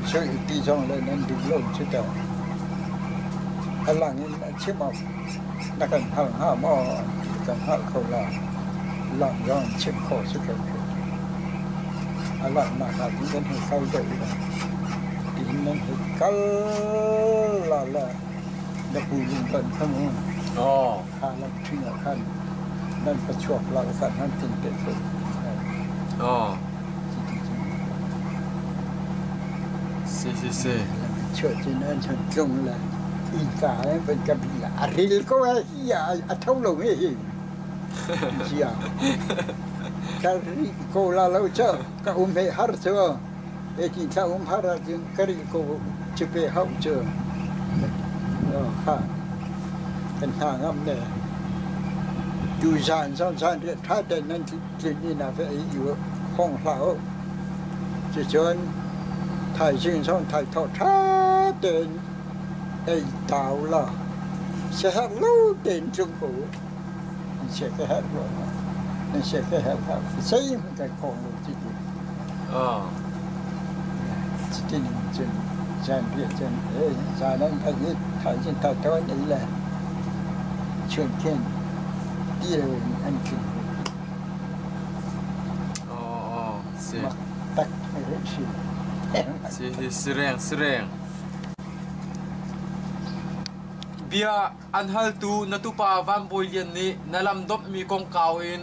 Speaker 2: Cu ti zong le nan duh lo cu ta. A lang in a chim awk na kan hngal hnga maw an ti kan hngalh kho la. Lang zong chim khawh si ko. A langhnak ah cun kan hei kal deuh la. Tiin nan hei kal la la na pu lung kan kha mu. Kha lam ṭhing ah khan nan pachuak la khan nan ting te ko.
Speaker 1: Si si si.
Speaker 2: Chuah cun an hun tlung le innka an van ka bi a ril ko he hi a tho lo he hi. Sia. Ka ri ko la lo cha ka um he har chu. E ti thla um har ah cun ka ri ko chu pe hau chu. Kha kan hna ngam ne. Tu zan zan zan riat tha te nan tlun ni na ve i hong hlah u. Cucun thaizing zong thaithawh ṭha tein ei ta u law siaherh lo tein tlung ko u. Nan sia ka herh rua maw? Nan sia ka herh hlah. Zeihmanh kai khawng lo ti tu. Cutin cun zanriah cun zan an phanh i thaizing thaithawh an ei le chun khin ti in an tlung.
Speaker 1: Si.
Speaker 2: Tak si.
Speaker 1: Si si sireng sireng. Bia an haltu na tupa Van Bawi Lian nih na lam domhmi kongkau in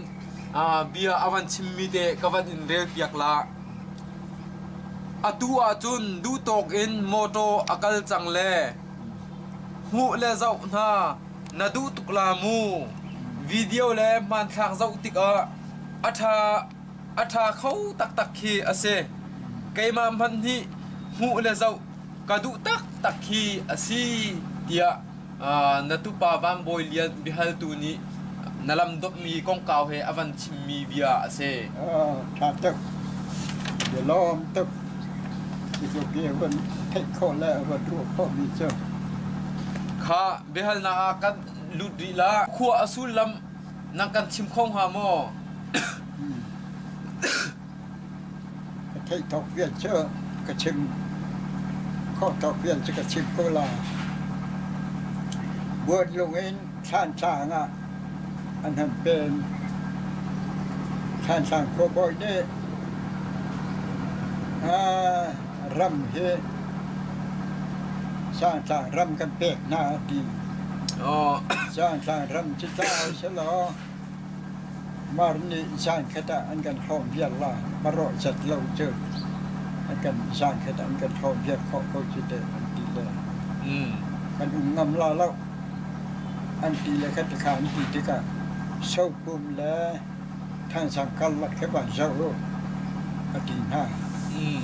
Speaker 1: bia a van chimmi te ka van in rel piak la. Atu ahcun duhtawk in motor a kal cang le hmuh le zoh hna na duh tuk la mu. Video le hmanthlak zoh tikah a ṭha a ṭha kho taktak khi a si. Keimah hmanh nih hmuh le zoh ka duh taktak khi a si tiah na tupa Van Bawi Lian biahaltu nih na lam dawtmi kongkau he a van chimmi bia a si.
Speaker 2: Ṭha tuk. Bialawm tuk. Cucu bia van theih khawh le van ruah khawhmi cu.
Speaker 1: Kha biahalnak ah kan lut rih la. Khua a sullam nang kan chim kho hnga maw?
Speaker 2: Ka theih tawk vial cu ka chim khawh tawk vial cu ka chim ko la. Buanlung in Thlantlang ah an han pen. Thlantlang khuabawi nih ram hi Sangtlang ram kan pek hna a ti. Sangtlang ram cu tlau selaw Mar nih zankhat ah an kan hlawm viar la, marawh zat lo cu an kan zankhat ah an kan hlawm viar khawh ko cu teh an ti le. Kan um ngam la lo. An ti le kha tikha an ti tikah Sopum le Thansang karlak khi van zoh u a ti hna.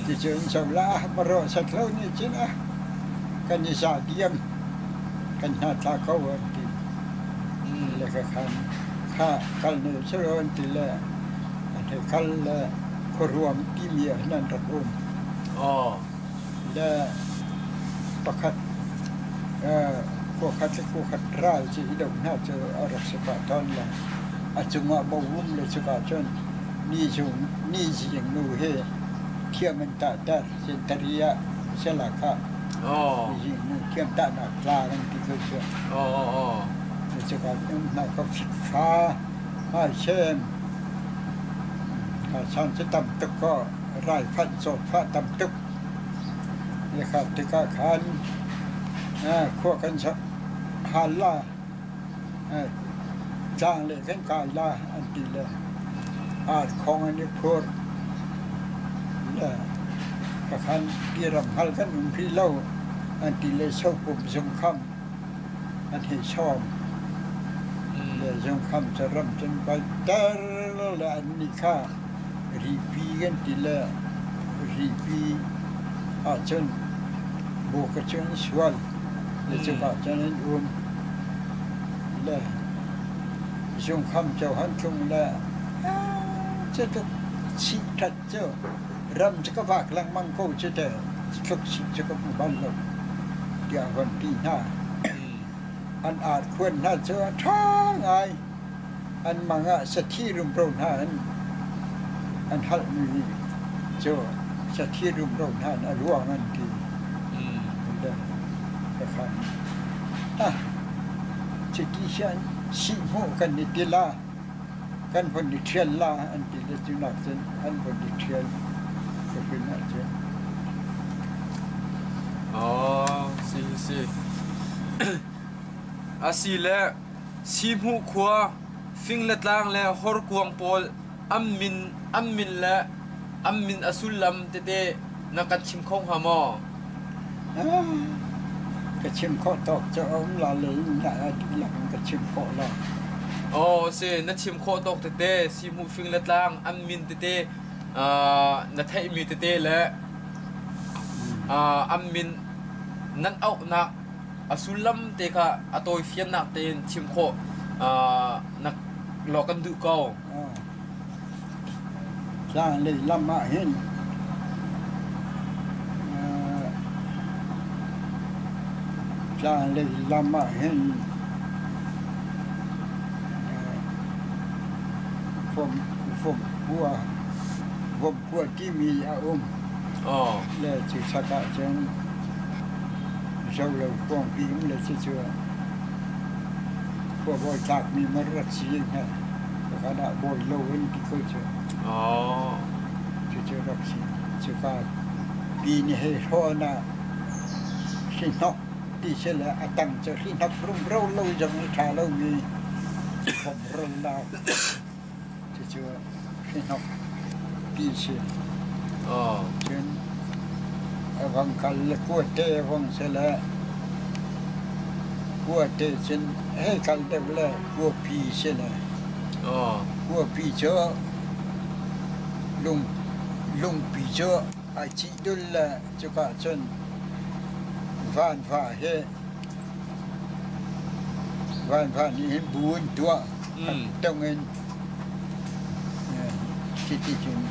Speaker 2: Ticun zoh la marawh zat lo nih cun ah kan i za diam kan hna tla ko an ti. Le ka khan kha kal ne selaw an ti le an hei kal le khuaruam timi ah hin an rak um. Le pakhat khua khat le khua khat ral cu i doh hna cu a rak si pah tawn le a cungah bohum le cuka cun ni zung ni zing nu hi thiam an tahter sentari ah sela kha ni zing nu thiam tahnak tlang an ti ko cu. Cuka um hna ka fikfa hmaisem san cu tam tuk ko rai fanh zawtfah tam tuk. Nikhat tikah khan khua kan hal la. Tlang le kan kai la an ti le ar khong an i phur le kakhan tiram hal kan um hrih lo an ti le sopum zungkham an hei sawm le zungkham cu ram cun vai ter le an nih kha ripi kan ti le ripi ahcun buka cu an sual le cuka cun an um le zungkham cu han tlung le cutluk sih ṭhat cu ram cu ka vak lengmang ko cu te cutluk sih cu ka hmu bal lo tiah a von ti hna. An arkhuan hna cu a ṭha ngai. An mang ah sathi rumro hna an halhmi cu sathi rumro hna in a ruang an ti. Le ka khan ah chiti hian sihhmuh kan i ti la kan von i ṭhial la an ti le cu nak cun an von i ṭhial khuahrin ahcun.
Speaker 1: Oh, si si. Asi le Sihhmuh khua, fing le tlang le horkuang pawl an min le an min a sullam tete na kan chim kho hnga maw?
Speaker 2: Ka chim khawh tawk cu a um la le in a dihlak in ka chim khawh lo.
Speaker 1: Aw si, na chim khawh tawk tete Sihhmuh fing le tlang an min tete na theihmi tete le an min nan auhnak a sullam te kha a tawifiannak tein chim khawh na law kan duh ko.
Speaker 2: Tlang lei lam ah hin tlang lei lam ah hin vom vomkua timi a um. Le cu chak ah cun Zolo kuangpi um le cucu khuabawi tlakmi mar rak si hna. Pakhat ah bawi lo an ti ko cu. Cucu rak si. Cuka pi nih hei hrawn ah hrihnok ti si le a tang cu hrihnok rumro lo zong i ṭha lomi khomrolnak cucu hrihnok ti si. Cun a vang kal le kuate a vang si le kuate cun hei kal deuh le kuapi si le kuapi cu lung lungpi cu ai cih dul le cuka cun vanva he vanva nih hin bu an tuah tong in Cuti cun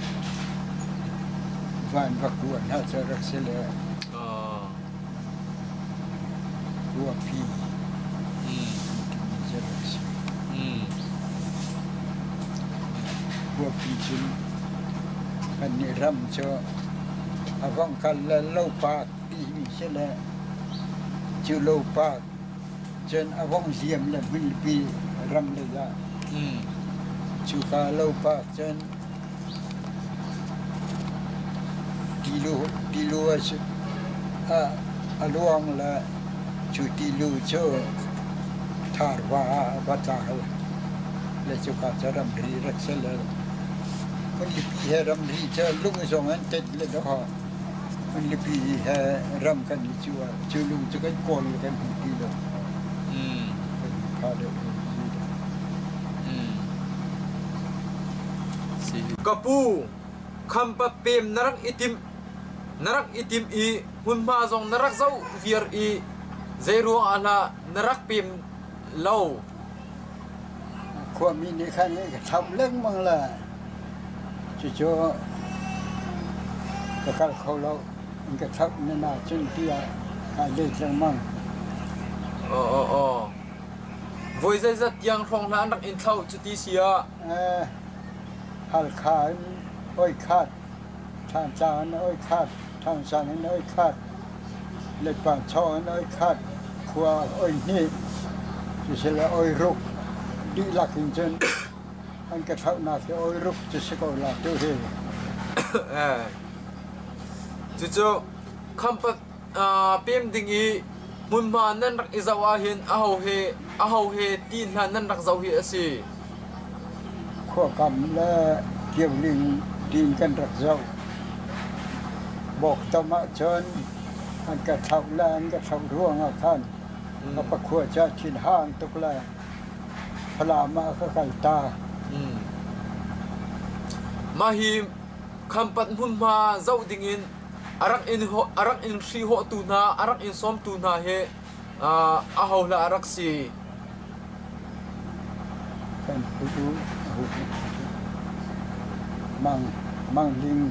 Speaker 2: van va kuan hna cu rak si le ruahpi timi cu rak si. Ruahpi cun kannih ram cu a vong kal le lopak timi si le cu lopak Cun a vong ziam le hmunpi ram lei ah cuka lopa cun tilu a luang le cu tilu cu tharva ah a va tla le cuka cu ramri rak si le hmunlipi he ramri cu lung zong an tet le dawh. Hmunlipi he ram kan i cuh ah cu lung cu kan kawl le kan hmu ti lo. Kan pha deuh lo ti lo.
Speaker 1: Ka pu, khampa pem na rak i timh na rak i timh i hmunhma zong na rak zoh viar i zeiruang ah hlah na rak pem lo.
Speaker 2: Khuami nih khan ka thlauh lengmang le Cucu ka kal kho lo. An ka thlauh nan ahcun tiah kaa let lengmang.
Speaker 1: Aw. Voi zeizat tiang hrawng hna an rak in thlauh cuti si ah?
Speaker 2: Halkha in oi khat, Thantlang in oi khat, Thangsang in oi khat, Letpanchaw in oi khat, khua oi hnih, siseh oi ruk dihlak in cun An ka thlauhnak hi oi ruk cu si ko la tu hi.
Speaker 1: Cucu khampat pem ding i hmunhma nan rak i zoh ahhin aho he Aho he ti hna nan rak zoh hi a si?
Speaker 2: Khuakam le Kioling tiin kan rak zoh. Bawktam ahcun an ka thlauh le an ka thlauh ruangah khan ka pakhua cu a thinhang tuk le Falam ah ka kal ta.
Speaker 1: Mah hi Khampat hmunhma zoh dingin a rak in a rak in hrihhawhtu hna, a rak in sawmtu hna hi aho hlah a rak si?
Speaker 2: Kan pu Mang Mang Ling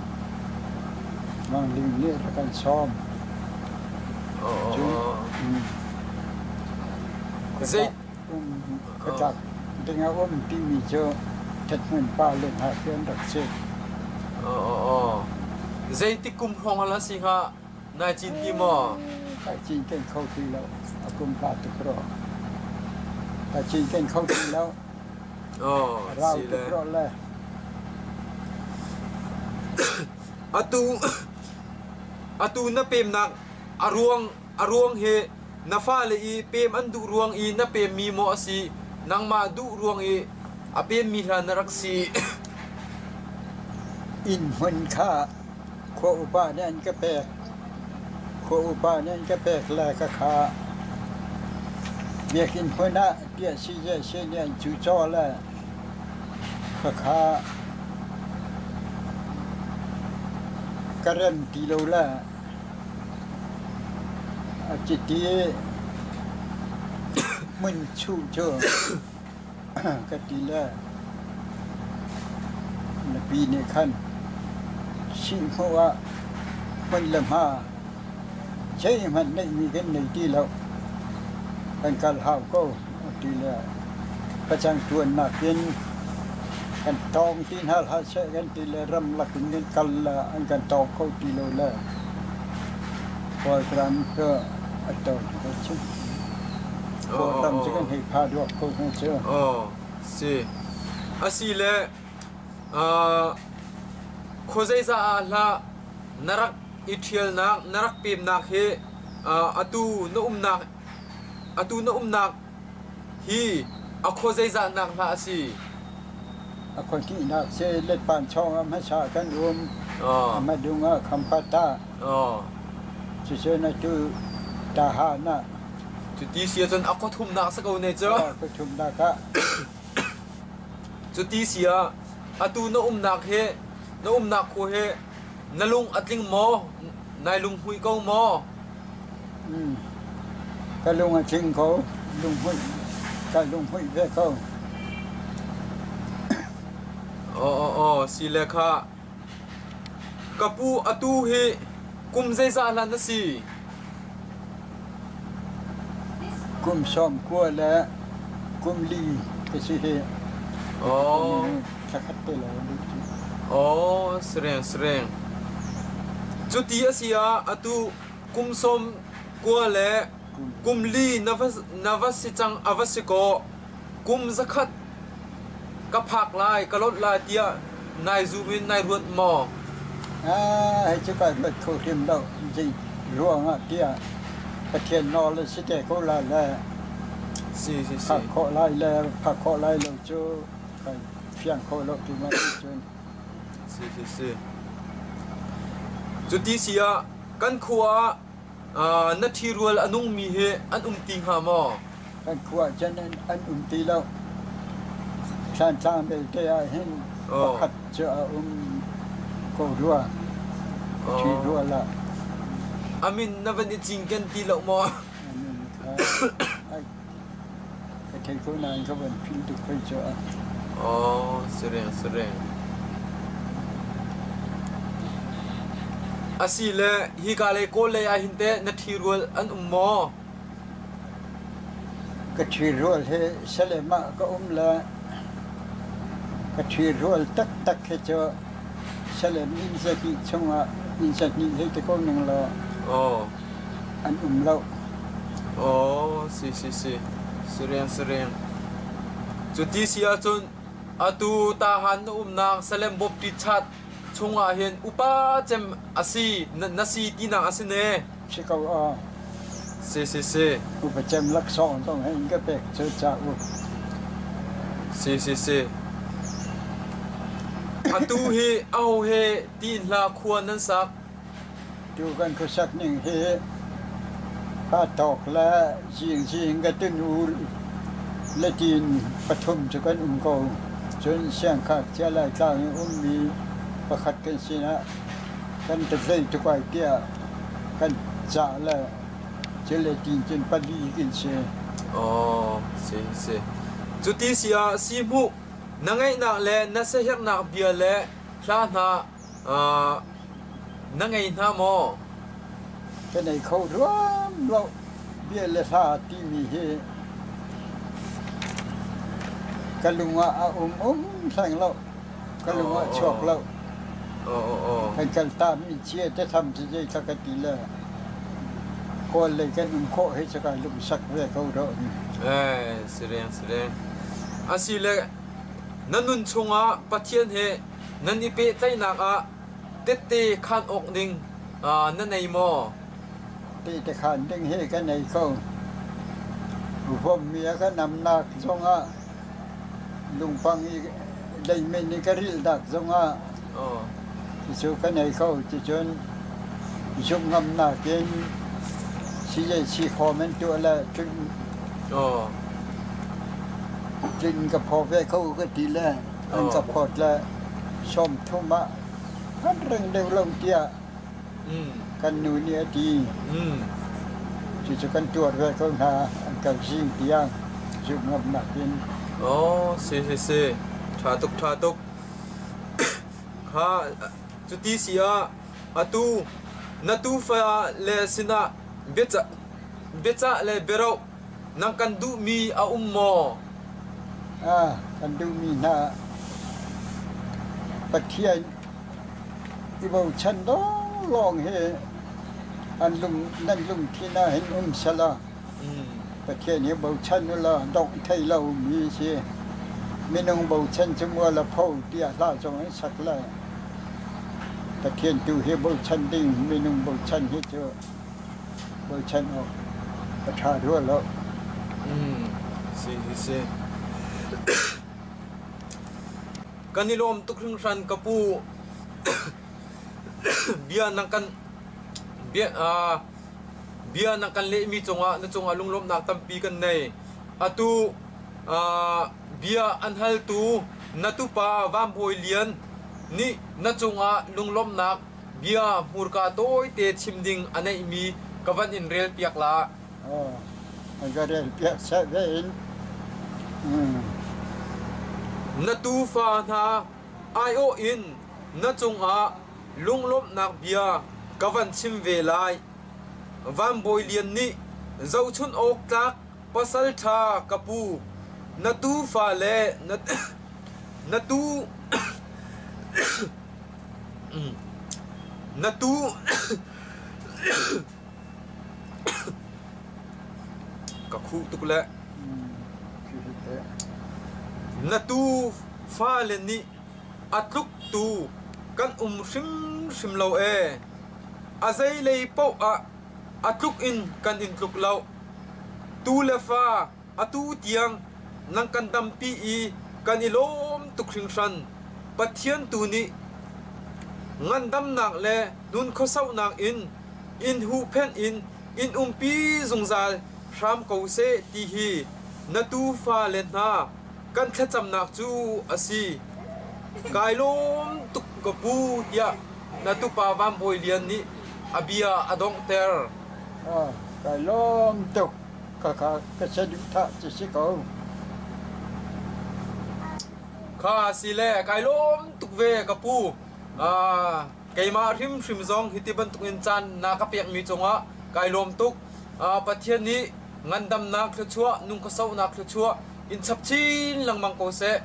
Speaker 2: Mang Ling nih a kan sawm. Cun
Speaker 1: Zei
Speaker 2: khuatlak ding a um timi cu ṭhathmun pa le hna khi an rak si.
Speaker 1: Zeitik kum hrawng hal a si hnga? Nai cin ti maw?
Speaker 2: Kai cinken kho ti lo. A kum hla tuk rua. Kai cinken kho ti lo. Rau tuk rua le.
Speaker 1: Atu atu na pemnak a ruang hi na fale i pem an duh ruang i na pemmi maw a si, nangmah duh ruang i a pemmi hla na rak si?
Speaker 2: Inn hmun kha khua upa nih an ka pek. Khua upa nih an ka pek le ka kha biakinn hmun ah tiah CJC nih an cucaw le khakha ka rem ti lo le a chiti hmun chuh cu ka ti le nupi nih khan sihhmuh ah hmun le hma zeihmanh neihmi kan nei ti lo, kan kal hau ko a ti le pacang ṭuannak in kan tawng ti hna hlah seh kan ti le ramlak in kan kal le an kan tawng kho ti lo le Kawlram cu a tawn ko cu. Kawlram cu kan hei pha duak ko hna cu.
Speaker 1: Aw, si. Asi le khuazei ah hlah na rak i ṭhialnak, na rak pemnak hi atu na umnak atu na umnak hi a khua zeizahnak hlah a si?
Speaker 2: A khua hnihnak si Letpan chawng ah hmasa kan um. A hmadung ah Khampat ah. Cucun atu Tahan ah.
Speaker 1: Cuti si ahcun a khua thumnak si ko ne cu.
Speaker 2: Khua thumnak ah.
Speaker 1: Cuti si ah atu na umnak hi na umnak khua hi na lung a tling maw? Nai lunghmuih ko maw?
Speaker 2: Ka lung a tling ko. Lunghmuih ka lunghmuih ve ko.
Speaker 1: Aw, si le kha. Ka pu atu hi kum zeizah hlan na si?
Speaker 2: Kum 90 le kum li ka si hi.
Speaker 1: Aw.
Speaker 2: Thlakhat te lawng a si.
Speaker 1: Aw, sareng sareng. Cuti a si ah atu kum 90 le kum li na va si cang a va si kaw kum 100 ka phak lai ka lonh lai tiah nai zum in nai ruat maw?
Speaker 2: Ah, hei cu kai ruat kho hrim lo. Zei ruangah tiah Pathian nawl a si te ko lai le
Speaker 1: Si si si.
Speaker 2: phak khawh lai le phak khawh lai lo cu kai fiang kho lo ti ma si cun.
Speaker 1: Si si si. Cuti si ah kan khua ah na ṭhirual a nungmi hi an um ti hnga maw?
Speaker 2: Kan khua cun an um ti lo. Thlantlang belte ah hin pakhat cu a um ko rua. Ṭhirual ah.
Speaker 1: A min na van i cinken ti lo maw?
Speaker 2: A min kha ka thei ko nain ka van philh tuk hoi cu.
Speaker 1: Oh, sareng sareng. Asile hika lei Kawl lei ah hin teh na ṭhirual an um maw?
Speaker 2: Ka ṭhirual hi Salem ah ka um le ka ṭhirual taktak hi cu Salem inn zahnih chungah inn zahnih hei ti ko ning law an um lo.
Speaker 1: Aw, si si si. Siriang siriang. Cu ti si ahcun atu tahan na umnak Salem Baptist Church chungah hin upa cem a si na si tinak a si ne.
Speaker 2: Si ko aw.
Speaker 1: Si si si.
Speaker 2: Upa cem laksawng zong he in ka pek cu cauk.
Speaker 1: Si si si. Atu hi aho he tiin hla khua nan sak?
Speaker 2: Tu kan khuasak ning hi pa tawk le zingzing ka tunu le tin pathum cu kan um ko. Cun siangngakchia Laitlang i ummi pakhat kan sinah kan tlei tuk ai tiah kan cah le cil le tin cun pali kan si.
Speaker 1: Oh, si si. Cuti si ah sihmuh na ngeihnak le na siaherhnak bia le hla hna na ngei hna maw?
Speaker 2: Ka nei kho ruam lo. Bia le hla timi hi ka lung ah a um um hleng lo. Ka lung ah chuak lo. Kan kalta mi chia te tham cu zei kha ka ti le kawl lei kan um khawh hi cu ka lungsak ve ko rawh ni.
Speaker 1: Eh, si reng si reng. Asile na nun chungah Pathian he nan i pehtlaihnak ah tette khaan awk ding na nei maw?
Speaker 2: Tehte khaan ding hi ka nei ko. Vom mi a ka namnak zongah lungpang i leimin i ka rilhnak zongah cucu ka nei ko. Cucun zumh ngamnak in sizei si khawm in tuah le tlinh ka phaw ve ko ka ti le an ka phawt le 30 ah an ring deuh lo tiah kan nu nih a ti. Cucu kan tuar ve ko hna an kal zing tiang zumh ngamnak in.
Speaker 1: Oh, si si si. Ṭha tuk ṭha tuk. Kha cuti si ah atu na tufa le sinah biacah biacah le biaroh nang kan duhmi a um maw?
Speaker 2: Ah, kan duhmi hna Pathian i bochan lawnglawng hi an lung nan lungthin ah hin um selaw Pathian hi bochan u law dongh thei lomi si. Minung bochan cu mual a pho tiah hla zong an sak lai. Pathian tu hi bochan ding minung bochan hi cu bochan awk a ṭha rua lo.
Speaker 1: Si si. Kan i lawm tuk hringhran ka pu. Bia na kan bia bia na kan lehmi cungah na cungah lunglawmhnak tampi kan nei. Atu bia an haltu na tupa Van Bawi Lian nih na cungah lunglawmhnak bia hmurka tawite chim ding a neihmi ka van in rel piak la.
Speaker 2: An ka rel piak seh ve in.
Speaker 1: Na tufa hna aiawh in na cungah lunglawmhnak bia ka van chim ve lai. Van Bawi Lian nih zohchunh awk tlak pasal ṭha ka pu, na tufa le na tu na tu Ka khuh tuk le. Na tuu fale nih a tluktu kan um hrimhrim lo ee. A zeilei paoh ah a tluk in kan in tluk lo. Tu le fa atu tiang nan kan dampi i kan i lawm tuk hringhran. Pathian tu nih ngandamnak le nun khuasauhnak in in huhphenh in in umpi zungzal hram ko seh ti hi na tuufale hna kan thlacamnak cu a si. Kai lawm tuk ka pu tiah na tupa Van Bawi Lian nih a bia a donghter.
Speaker 2: Kai lawm tuk. Khakha ka saduhthah cu si ko.
Speaker 1: Kha si le kai lawm tuk ve ka pu. Keimah hrimhrim zong hiti bantukin caan na ka pekmi cungah kai lawm tuk. Pathian nih ngandamnak thluachuah, nungkhuasauhnak thluachuah in chap chin lengmang ko seh.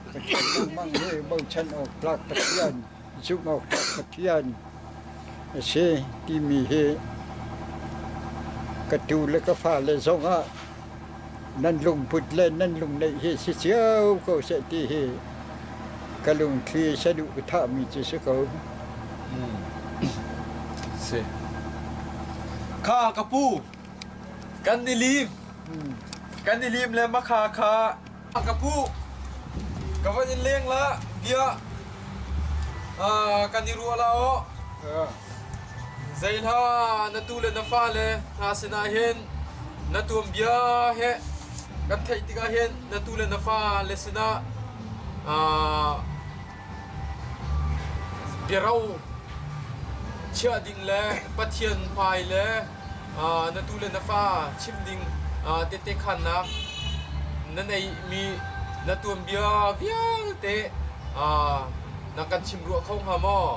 Speaker 2: Pathian lengmang hi bochan awk tlak Pathian, zumh awk tlak Pathian a si timi hi ka tu le ka fale zongah nan lungput le nan lungneih hi si cio ko seh ti hi ka lungthli saduh ka thahmi cu si ko.
Speaker 1: Si. Kha ka pu kan i lim. Kan i lim le makha kha ka pu ka van in leng la bia kan i ruah la aw. Zei hla na tu le na fa le hna sinah hin na tuam bia he kan theih tikah hin na tu le na fa le sinah biaro chiah ding le Pathian hmai le na tu le na fa chim ding tehte khannak na neihmi na tuanbia vialte na kan chim ruah kho hnga maw?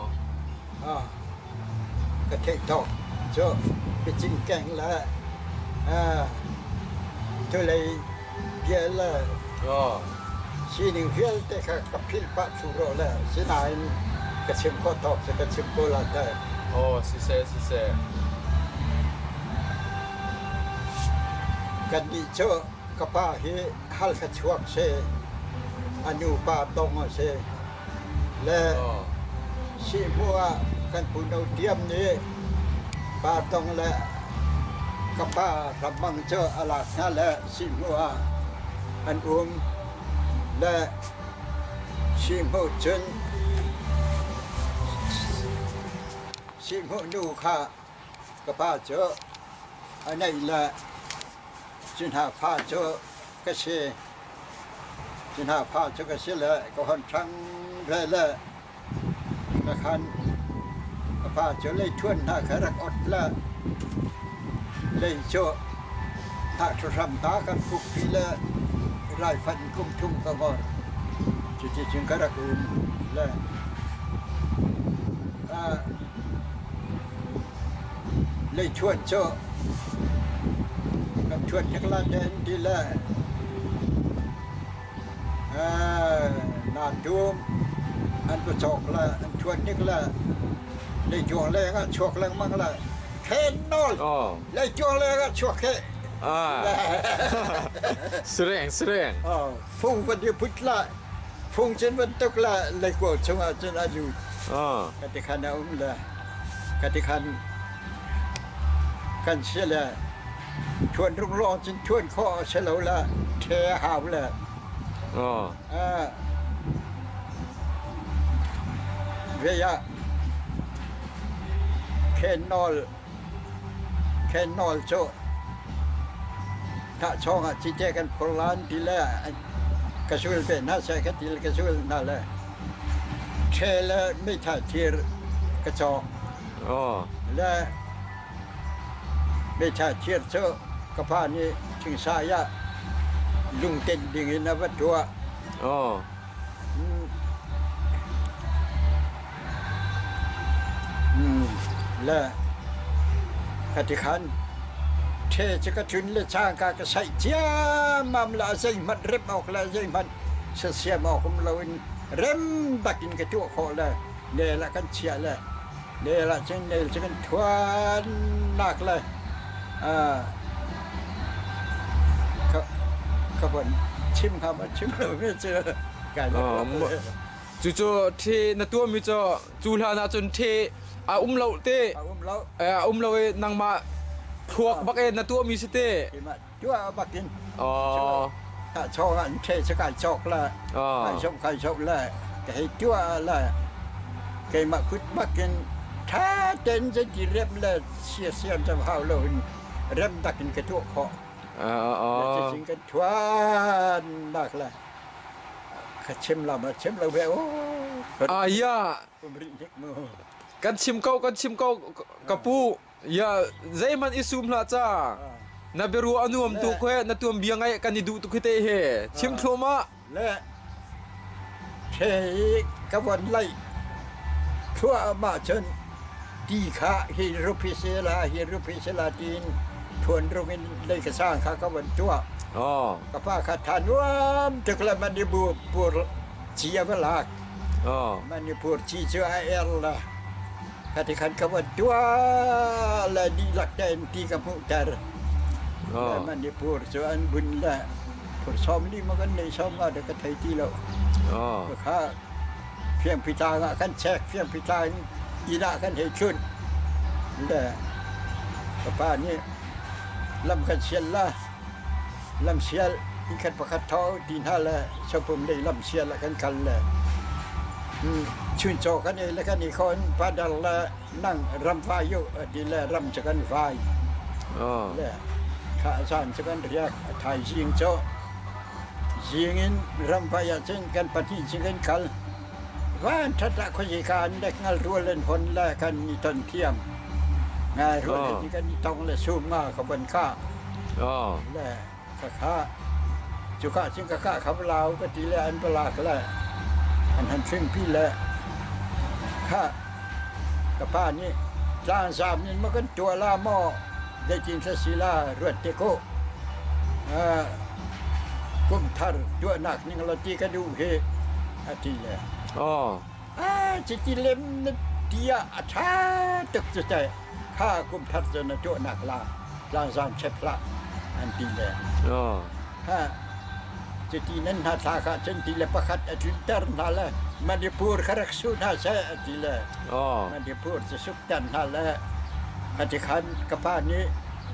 Speaker 2: Ka theih tawk cu biachim keng le tulei bia le sining vialte kha ka philh pah thlu rawh le sinain ka chim khawh tawk cu ka chim ko la teh.
Speaker 1: Aw siseh siseh.
Speaker 2: Kannih cu ka pa hi Halkha chuak si, a nu pa tong a si. Le sihhmuh ah kan pu No Tiam nih pa tong le ka pa Ram Mang cu a lak hna le sihhmuh ah an um le sihhmuh cun sihhmuh nu kha ka pa cu a neih le cu hna fa cu ka si. Cu hna fa cu ka si le ka hon ṭhang ve le ka khan ka pa cu leithuan hna kha rak ot le lei cu hnahṭhahram hna kan pukpi le raifanh kum thum ka ngor. Cuticun ka rak um le leithuan cu kan ṭhuan hnik la te an ti le naa dum an va cawk le an ṭhuan hnik le leicung leng ah chuak lengmang le khen nawl leicung leng ah chuak he.
Speaker 1: Sireng sireng.
Speaker 2: Fung van i put la fung cun bantuk la leikuang chungah cun a lut. Ka ti khan a um le ka ti khan kan si le thuan rung lawng cun thuan khawh a si lo le the a hau le vei ah khen nawl khen nawl cu hnahchawng ah cite kan phur lan ti le ka sul ve hna seh ka til ka sul hna le ṭhe le meithal thir ka cawk le meithal thir cu ka pa nih thingsai ah lungtenh ding in a va tuah. Le ka ti khan ṭhe cu ka ṭun le cangka ka saih ciammam le a zeihmanh rem awk le zeihmanh siam awk um loin rem bakin ka tuah khawh le nel ah kan chiah le nel ah cun nel cu kan thuan nak le ka von chim hnga maw chim lo mi cu kai
Speaker 1: Cucu ṭhe na tuahmi cu cu hlan ah cun ṭhe a um lo te
Speaker 2: a um lo
Speaker 1: a um lo i nangmah thluak bak e na tuahmi si te
Speaker 2: keimah tuah bakin ta chawng an ṭhe cu kai cawk la kai zong kai zoh la ka hei tuah la keimah kut bakin ṭha tein zeiti rem le siasiam cam hau lo in rem takin ka tuah khawh cucun kan thuan nak le ka chim lam a chim lo ve o
Speaker 1: ya kan chim ko kan chim ko ka pu ya zeihmanh i sum hlah ca na biaru a nuam tu khe na tuam bia ngai kan i duh tu khi te he chim thluahmah
Speaker 2: le the ka von lai thluahmah cun ti kha hi rupi sela hi rupi sela tiin thuan rung in lei ka sang kha ka von tuah ka pa kha tha nuam tuk le Manipur pur ci a va lak Manipur ci cu a er la kha ti khan ka von tuah le dihlak tein ti ka hmuhter le Manipur cu an bun le phur sawm li ma kan nei sawm nga da ka thei ti lo kha fiangphi tlang ah kan chek fiangphi tlang in inn ah kan hei chunh. Le ka pa nih lam kan sial la, lam sial innkhat pakhat tho ti hna le sopum lei lam sial ah kan kal le chuncaw kan ei le kan i khawn padar le nang ram vai u ti le ram cu kan vai. Le kha zan cu kan riak a thaizing cu zing in ram vai ahcun kan pahnih cun kan kal. Van ṭhat ah khuazika an dek ngal rual an hon le kan i ton thiam. Ngai rual hi kan i tong le sum nga ka von kah. Le ka khah. Cuka cun ka kah kha lau ka ti le an palak le an han hringpi le khah ka pa nih tlangzam in ma kan tuah la maw zeitin thla si la ruat te ko kum thar tuahnak ning lo ti ka duh hi a ti le chiti lem na ti ah a ṭha tuk cu teh kha kum thar cu na tuahnak la tlangzam chep hlah an ti le ha cuti nan hna thla kha cun ti le pakhat a tlunter hna le Manipur kha rak su hna seh a ti le Manipur cu sukter hna le a ti khan ka pa nih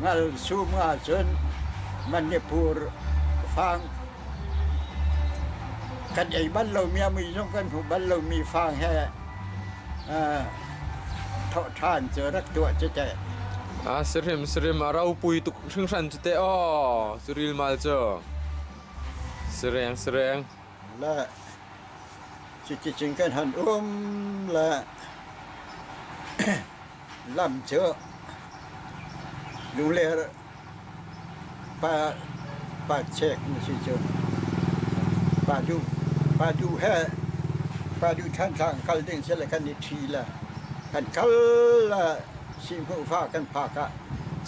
Speaker 2: ngal sum nga cun Manipur fang kan ei bal lomi a mui zong kan hmu bal lomi fang he thawh ṭhan cu rak tuah cu teh.
Speaker 1: A sirim sirim a ropui tuk hringhran cu teh aw Cyril mal cu sireng sireng.
Speaker 2: Le cuticun kan han um le lam cu lungler Pa pa chek na si cu. Pa duh pa duh he pa duh Thantlang kal ding si le kan i ṭhi le kan kal le Sihhmuh fa kan phak ah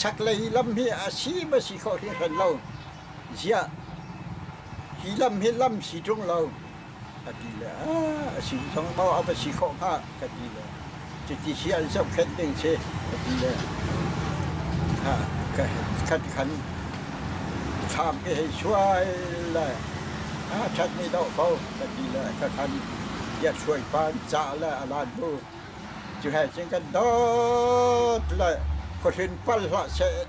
Speaker 2: chaklei lam hi a si ma si khawh hringhran lo. Ziah hi lam hi lam si ṭung lo a ti le a si zong maw a va si khawh hnga ka ti le cuti si an zohkhenh ding si ka ti le ka khat khan thlam ke hei suai le a ṭhat mi dawh ko ka ti le ka khan ya suai pan ca le a lan bu cu he cun kan dawt le khuahrin pal hlah seh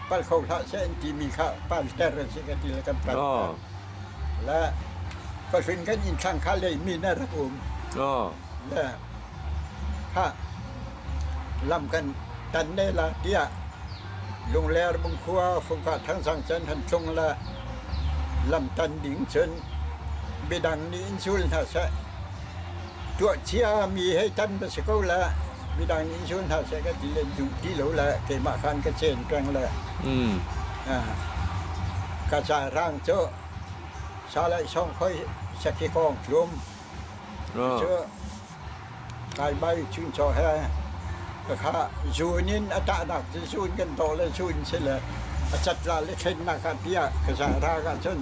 Speaker 2: pal kho hlah seh an timi kha pal ter an si ka ti le kan pal Le khuahrin kan inn thlang kha leimi na rak um. Le kha lam kan tan ne la tiah Lungler Bungkhua Fungfa Thangsang cun han tlung le lam tan ding cun midang nih in zul hna seh. Tuah cia mi hei tan va si ko le midang nih in zul hna seh ka ti le duh ti lo le keimah khan ka cen peng le ka ca rang cu salai song khoi sakhi kong tlum cu kai bai chun chaw he ka kha zun in a tahnak cu zun kan dawh le zun si le a cat la le thlen nak ah bia ka za ra ka cun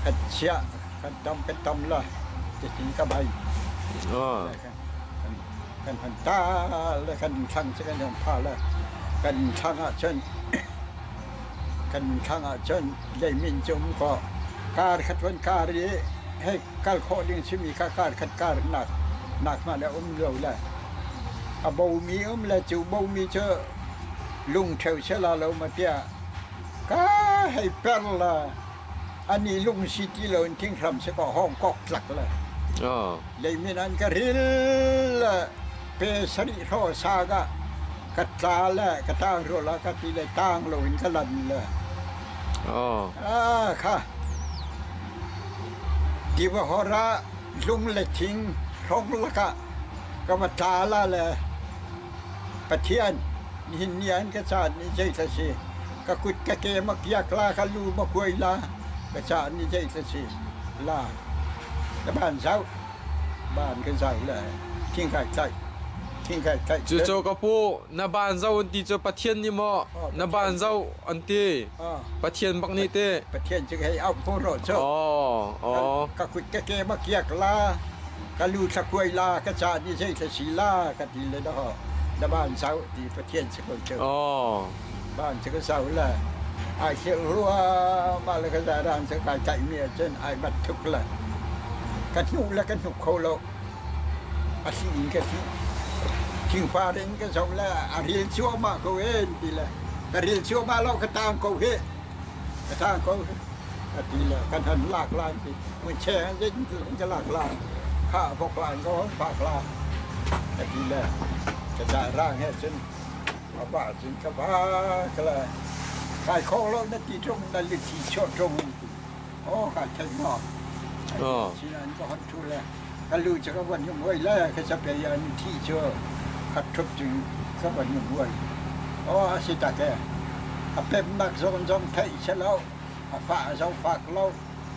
Speaker 2: kan chiah kan tam kan tam la ti ka bai kan han ta le kan thlang cu kan hon pha le kan thlang ah cun kan thlang ah cun leimin cu um kaw kar khat van kar i hei kal khawh ding simi kha kar khat kar nak nak hmanh a um lo le a bomi um le cu bomi cu lung ṭheu sela lo ma tiah ka hei per la ani lung si ti lo in thinghram si kaw hong kok tlak le leimin an ka ril le pe sarih hraw sa ka ka tla le ka tang rual ah ka ti le tang lo in ka lan le ah kha tiva hor ah lung le thing hrong lakah ka va tla la le Pathian nihin ni an ka caan ni zei thla si ka kut ka ke ma kiak la ka lu ma kuai la ka caan ni zei thla si la ka ban zau ban ka zau le thing kai tlaih thing kai tlaih
Speaker 1: Cucu ka pu na ban zau an ti cu Pathian nih maw na ban zau an ti Pathian bak nih te
Speaker 2: Pathian cu hei au ko ro cu ka kut ka ke ma kiak la ka lu thla kuai la ka ca ni zei thla si la ka ti le do na ban zau ti Pathian si ko cu ban cu ka zau la ai thil rua ma le ka za ran cu kai tlaih mi ahcun ai bat thuk le ka hnuh le ka hnuk kho lo a thli in ka thli. Thingpar in ka zoh le a ril cuahmah ko en ti le ka ril cuahmah lo ka tang ko hi ka tang ko hi ka ti le kan han lak lan ti mun che in ka lak lan kha vok lan ko fak lan ka ti le ka ca rang he cun a pa cun ka pa ka la kai khong lo na ti tung na li thi chuah tung oh kai thei ma sinain ka hon thu le ka lu cu ka van hum hoi le ka sape an thi cu khat thup cu ka van hum hoi oh a si tak e a pemnak zong zong theih se lo a fah zong fak lo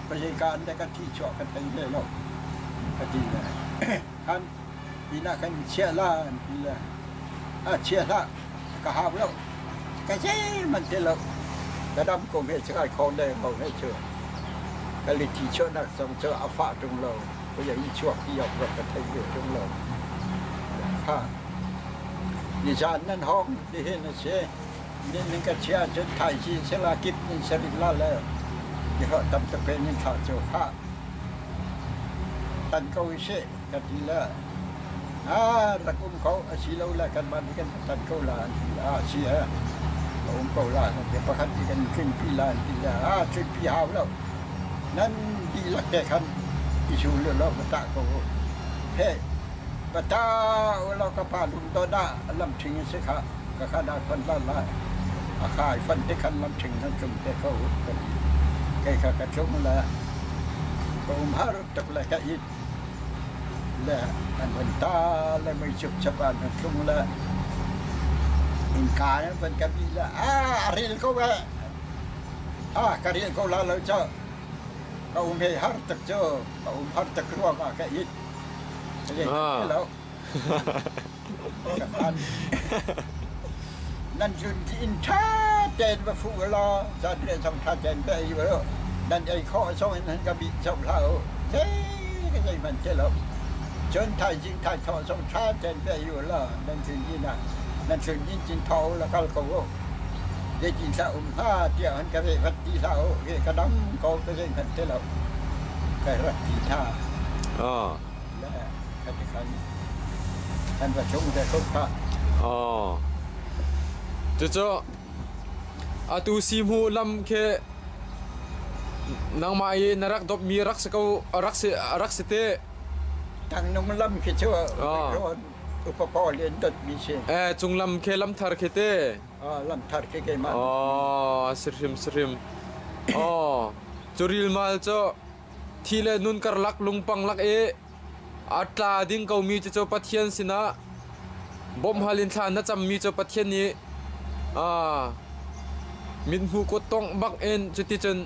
Speaker 2: ka zei ka an le ka thi chuah ka thei le lo ka ti le khan ina kan chia la an ti le a chia hlah ka hau lo ka zei man te lo ka dam ko he chikai khong le ko he chu ka liti chuahnak zong cu a fah ṭung lo ko ya i chuak ti ok ka thei ve ṭung lo kha nizan nan hong nihin a si nin ning ka chia cun thaizing sela kip nin sarik la le ni ho tam tuk pe nin thla cu kha tan ko i ka ti le a rak um ko a si lo le kanmah nih kan tan ko la an ti a si he a um ko la kan ti pakhat nih kan tlunpi la an ti le a tlunpi hau lo nan dihlak te khan i sul u law va tah ko u he va tah u law ka pa lung don ah lam ṭhing a si kha ka khan ah khon la lai a khai fan te khan lam ṭhing nan tlung te ko u ka ti kei kha ka tlung le ka um har tuk le ka it le an van ta le mei chupchap ah an tlung le innka an van ka bih le a ril ko eh a ka ril ko la lo cu ka um he har tuk cu ka um har tuk ruang ah ka it lo nan cun inn ṭha tein va fuh u law zanriah zong ṭha tein va ei u nan ei khawh zong in nan ka bih zong hlah u zei ka zeihmanh ti lo cun thaizing thaithawh zong ṭha tein va ei u law nan tlun inn ah nan tlun inn cun thaw u law kal ko u zeitin hlah um hnga tiah han ka veh vat ti hlah u hi ka dam ko ka zeihmanh ti lo ka rak ti hna Kan va chung te ko kha.
Speaker 1: Oh. Cucu atu sihmu lam khi nangmah i na rak dop mi rak si ko rak si rak si te.
Speaker 2: Tangnung lam khi cu rawn upa pawl in dot mi si.
Speaker 1: Eh cung lam khi lam thar khi te.
Speaker 2: Ah lam thar khi keimah.
Speaker 1: Oh si hrim si hrim. Oh cu ril mal cu Thi le nun karlak lungpang lak i a tla ding komi cucu Pathian sinah bawmhhal in thla na cammi cu Pathian nih mithmuh kut tongh bak in cuticun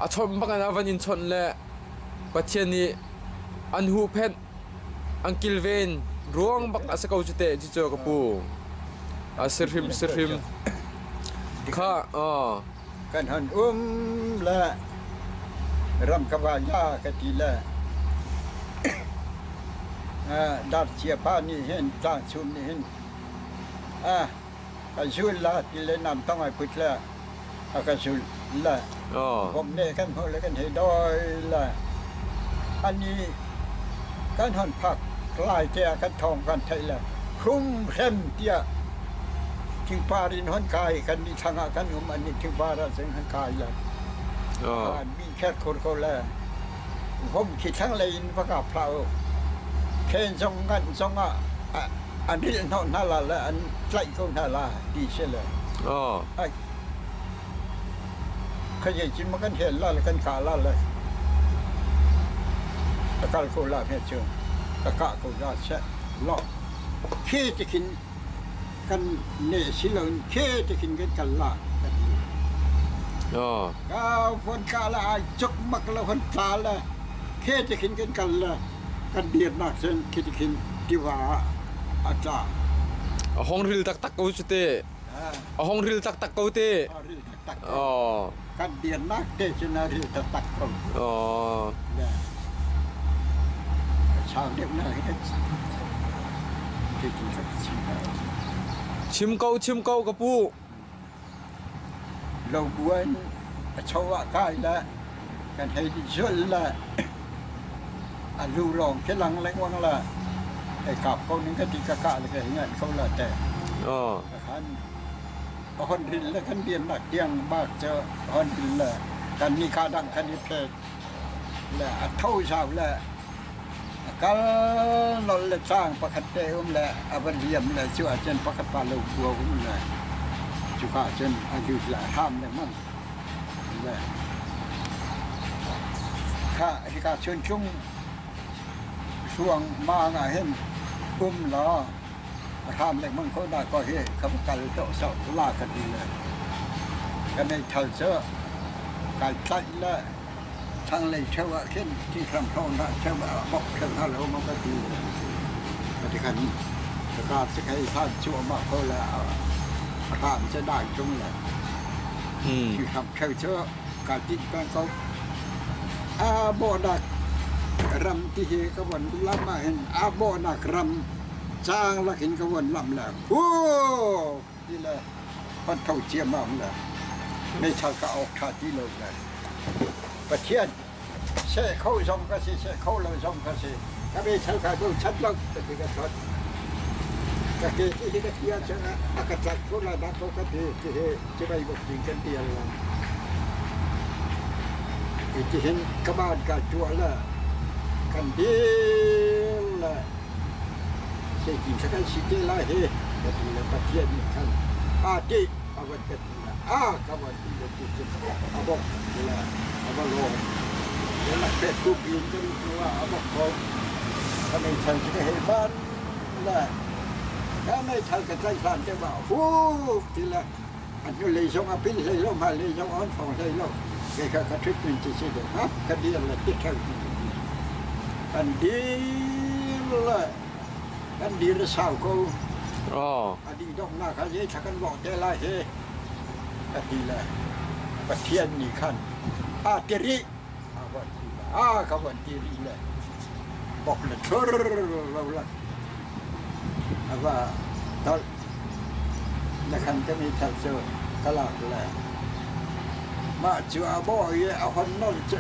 Speaker 1: a chawnh bak in a van in chawnh le Pathian nih an huhphenh an kilven ruang bak a si ko cu teh cucu ka pu. A si hrim si hrim. Kha
Speaker 2: Kan han um le ram ka va ya ka ti le darcia pa nih hin tlangchum nih hin ka zul la ti le nam tong ai put le a ka zul le bom ne kan hmuh le kan hei doi le ani kan hon phak lai te ah kan thawng kan theih le hrum hrem tiah Thingpar in hon kai kan ni thlang ah kan um an ni thingpar ah cun han kai le mi kher khur ko le vom khi thlang lei in va kap hlah u khen zong ngan zong ah an rilh hnawh hna la le an tlaih ko hna la ti si le ai khayei cin ma kan hel la le kan kah la le ka kal ko la he cu ka kah ko la seh lo khi ti khin kan neh si loin khe te khin kan kal la kan ti. Ka von ka la ai cuk mak lo hon tla la khe te khin kan kal la kan dirnak cun khi te khin tiva ah a tla.
Speaker 1: A hong ril taktak ko cu te. A hong ril taktak ko te.
Speaker 2: A ril taktak ko. Kan dirnak te cun a ril taktak ko. Sau deuh na hi
Speaker 1: Chim ko chim ko ka pu.
Speaker 2: Lo buan a cho ah kai la kan hei di zul la a lu lawng khi lang lengmang la. Hei kap ko ning ka ti ka kah le ka hei ngan ko la te. Khan a hon ril le kan biannak tiang bak cu hon ril le kan ni ka dang kan i phet le a tho zau le a kal nol le cang pakhat te um le a van liam le cu ahcun pakhat pa lo bua um le cuka cun a lut le a hram lengmang le kha hika chunchung Hruangmang ah hin um law a hram lengmang ko dah kaw hi ka va kal dawh soh la ka ti le ka meithal cu kai tlaih le thlanglei ṭheo ah khin thihram hrawng hna ṭheo ah bok ṭheo hna lo maw ka ti ka ti khan ka ka si khei hlan cuahmah ko le a hram cu dai ṭung le thihram ṭheo cu Kaa tinh peng ko. Aa bawhnak ram ti hi ka von lam ahhin aa bawhnak ram caang lakin ka von lam le hu ti le hon tho ciammam le meithal ka awk ṭha ti lo le Pathian seh kho zong ka si seh kho lo zong ka si ka meithal ka bochan lo ka ti ka thot ka ke ti hi ka ti ahcun a ka tlaih kho lai dah ko ka ti ti hi civai buk ding kan ti al lo Itihin ka baan ka tuah le kan dil le zeitin kha kan si te lai hi ka ti le Pathian nih khan a ti a van ka ti le a ka van ti le ti cun a bok le a va lawn le lakpek tu pin kan hnu ah a bok ko ka meithal cu ka hei ban le ka meithal ka tlaih hlan te ma hu ti le A hnulei zong a pil hlei lo, hmailei zong a on phong hlei lo. Kei kha ka ṭhit min ci si deuh hnga. Ka dir le ti ṭheo ti ka dir. Kan dir le kan dir a sau ko. A dih donghnak ah zei thla kan vok te lai hi ka ti le Pathian nih khan a ti rih a von ti le a ka von ti rih le bok le thur lo lak a va tolh. Na khan ka meithal cu ka lak le mah cu a bawh i a hon nawl cu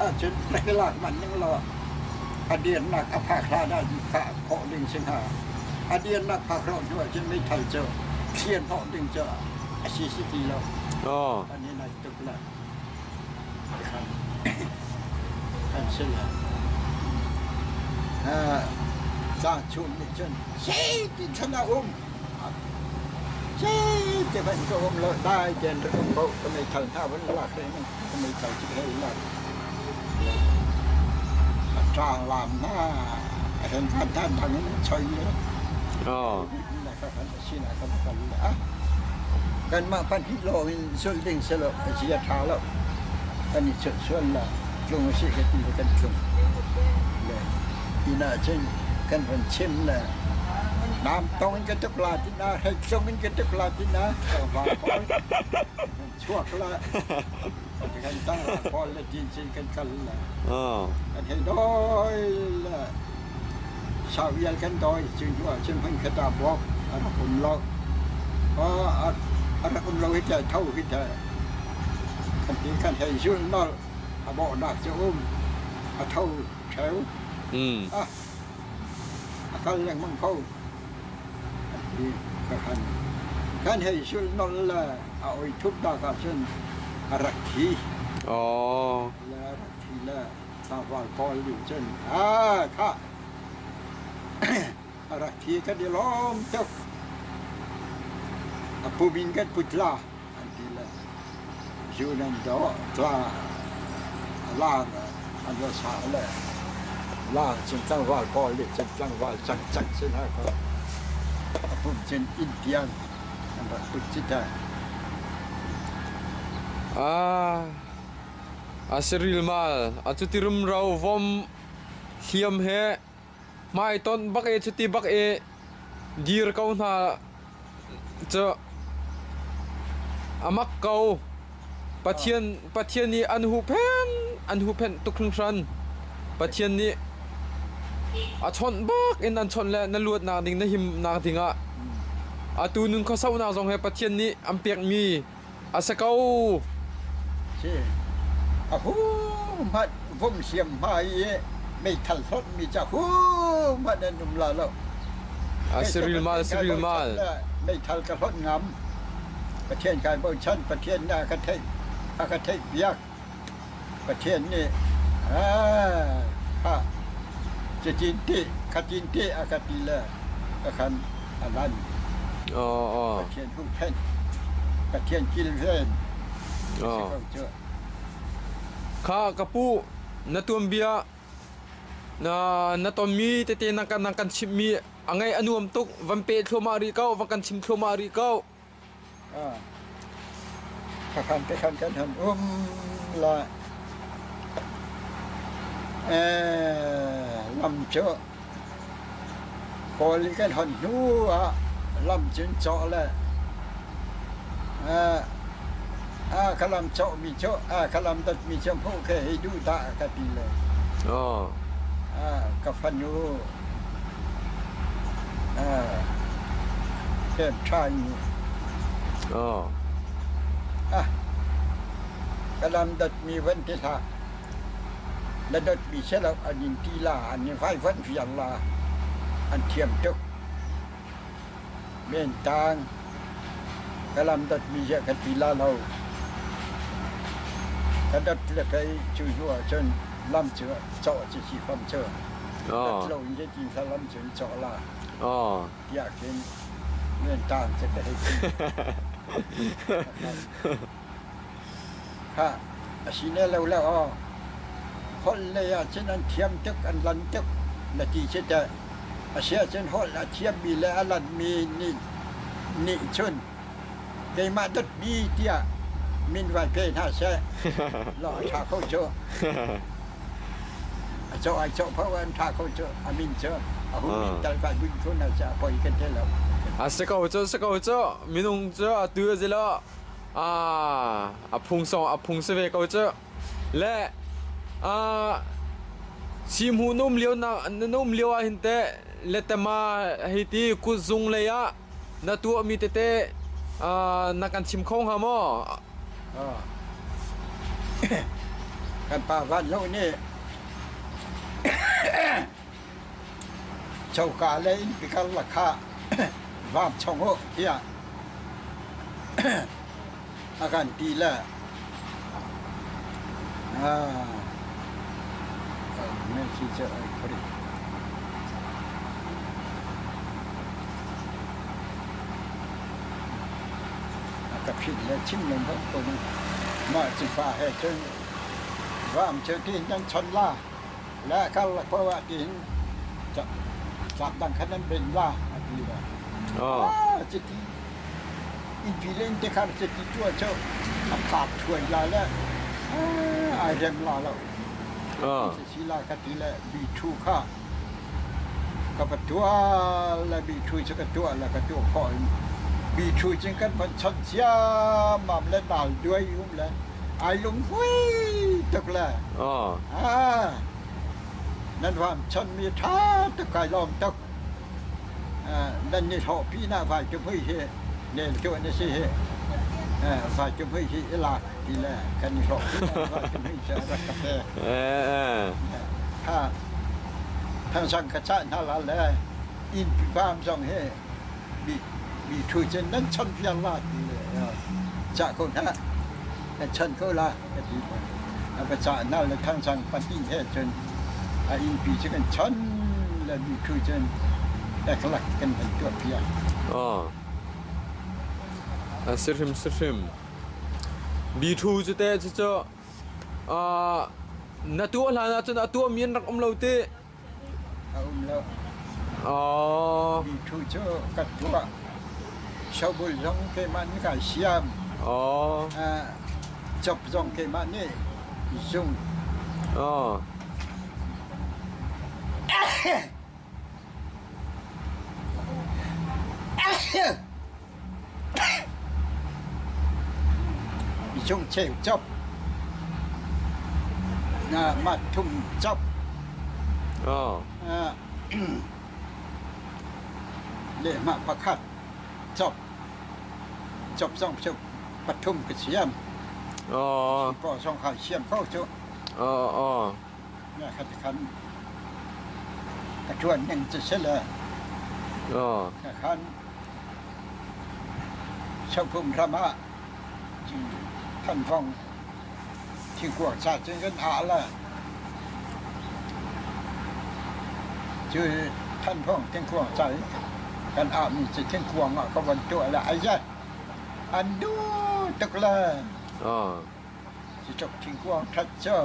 Speaker 2: ahcun rak i lak manh ning law a dirnak a phak hlan ah kah khawh ding si hnga. A dirnak phak hrawh hnu ahcun meithal cu thlir hnawh ding cu a si si ti lo. Kan i naih tuk le kan kan si le. Ca chum nih cun Zeitin chan a um? Zeiti hmanh ka um lo, dai tein rak um ko, ka meithal hna vun lak re ning, ka meithal cu hei lak. A ṭang lam hna, a hen khan than thang in choi le. Na ka kan sinah ka va kal le ah. Kanmah pahnih lawng in zulh ding si lo, a zia ṭha lo. Kan i chawnh sual la, tlung a si ka ti le kan tlung. Le inn ah cun kan von chim le nam tong in ka tuk la ti na hrei tlung in ka tuk la ti na tlangval pawl chuak la kan tlangval pawl le tin cin kan kal le kan hei doi le sau vial kan doi cu hnu ah cun hmun khat ah bawk a rak um lo a rak um lo hi teh tho hi teh kan ti kan hei zul nolh a bawhnak cu um a tho ṭheo. A kal lengmang ko. An ti ka khan. Kan hei sulh nolh le a oi thup nak ahcun a rak thi. Le a rak thi le tlangval pawl nih cun ah khah a rak thi kan i lawm tuk. A pum in kan put la an ti le zu nan dawh tla lang an va sa le lang cun tlangval pawl nih cun tlangval cakcak sin ha kha a pum cun inn tiang an rak put ci ta.
Speaker 1: Ah, a si rilmal a cuti rumro vom hliam he hmaitonh bak i cuti bak i dir ko hna cu a mak ko. Pathian Pathian nih an huhphenh an huhphenh tuk hringhran. Pathian nih a chawnh bak in an chawnh le na luatnak ding na himnak dingah atu nun khuasohnak zong he Pathian nih an pekmi a si ko.
Speaker 2: Si. A hu hmanh vom hliam hma i Meithal hlawt mi ca hu hmanh an um la lo.
Speaker 1: A siril mal siril mal.
Speaker 2: Meithal ka hlawt ngam. Pathian kai bochan Pathian nih a ka theih a ka theih piak. Pathian nih kha cutin ti khatin ti a ka ti le ka khan a lan. Pathian huhphenh Pathian kilven si ko cu.
Speaker 1: Kha ka pu na tuanbia na na tonmi tete na kan na kan chimhmi a ngaih a nuam tuk van pe thluahmah rih ko van kan chim thluahmah rih ko.
Speaker 2: Khakhan te khan kan han um la lam cu Kawl i kan hon hnu ah lam cun cawh le ka lam cawhmi cu ka lam dotmi cu hmuh khi hei duh dah ka ti le ka fanu Ṭhem ṭha in ka lam dotmi van ti hlah. Na dotmi si lo an in ti la, an in vaivuanh viar la, an thiam tuk. Men tang ka lam dotmi ziah ka ti la lo. Ka dot le pei cu hnu ahcun lam cu cawh ci si fam cu. Dot lo in zeitin thla lam cu in cawh la. Tiah khin men tang cu ka hei ti. Kha a si ne lo le aw. Holh lei ah cun an thiam tuk, an lan tuk na ti si teh. A si ahcun holh a thiammi le a lanmi nih nih cun keimah dotmi tiah min vai pe hna seh law a ṭha kho cu. A cawh ai cawh paoh an ṭha kho cu. A min cu a hun min tal vai buin kho hna seh a poi kan ti lo.
Speaker 1: A si ko cu, si ko cu. Minung cu atu a si lo. A phung song a phung si ve ko cu. Le sihhmuh na um lio na um lio ah hin teh letema hei ti kutzung lei ah na tuahmi tete na kan chim kho hnga maw?
Speaker 2: Kan pa Van Lo nih coka le innpi karlak kha vaam chong u tiah a kan ti le a ka philh le chim lengmang ko mah cu pa he cun vaam cu ti nan chon la le karlak paoh ah tiin tlak dang khan nan ben la a ti le chiti innpi le innte khar chiti tua cu a phak thuai la le ai rem la lo si la ka ti le bi thu kha ka va tua le bi thu cu ka tua le ka tua khawh in bi thu cun kan van chon ciammam le nal duai um le ai lunghui tuk le nan vam chonmi ṭha tuk kai lawm tuk nan ni hlawh pi na vai tu mui hi nel tu na si hi vai tu mui hi i lak ti le kan i hlawh pi na vai tu mui cu rak ka pe ha thang ka cha hna la le inn pi vam zong hi mi mi thu cun nan chon vial la ti le cah ko hna nan chan ko la ka ti a va cah hna le thangchang pahnih he cun a innpi cu kan chon le mi thu cun eklak kan van tuah piak.
Speaker 1: Si hrim si hrim. Bi thu cu te cu cu na tuah hlan ah cun a tuah mi an rak um lo ti.
Speaker 2: A um lo. Mi thu cu ka tuah. Sobul zong keimah nih kai siam. Cop zong keimah nih zung. Zung cheu cop. Na mat thum cop. Lehmah pakhat cop cop zong cu pathum ka siam. Paw zong kha siam ko cu. Na khat khan. Ka ṭuan ning cu si le ka khan Sopum ram ah Thanfong thingkuang ca cun kan ah le cu Thanfong thingkuang ca i kan ahmi cu thingkuang ah ka von tuah le ai an duh tuk le Cutluk thingkuang ṭhat cu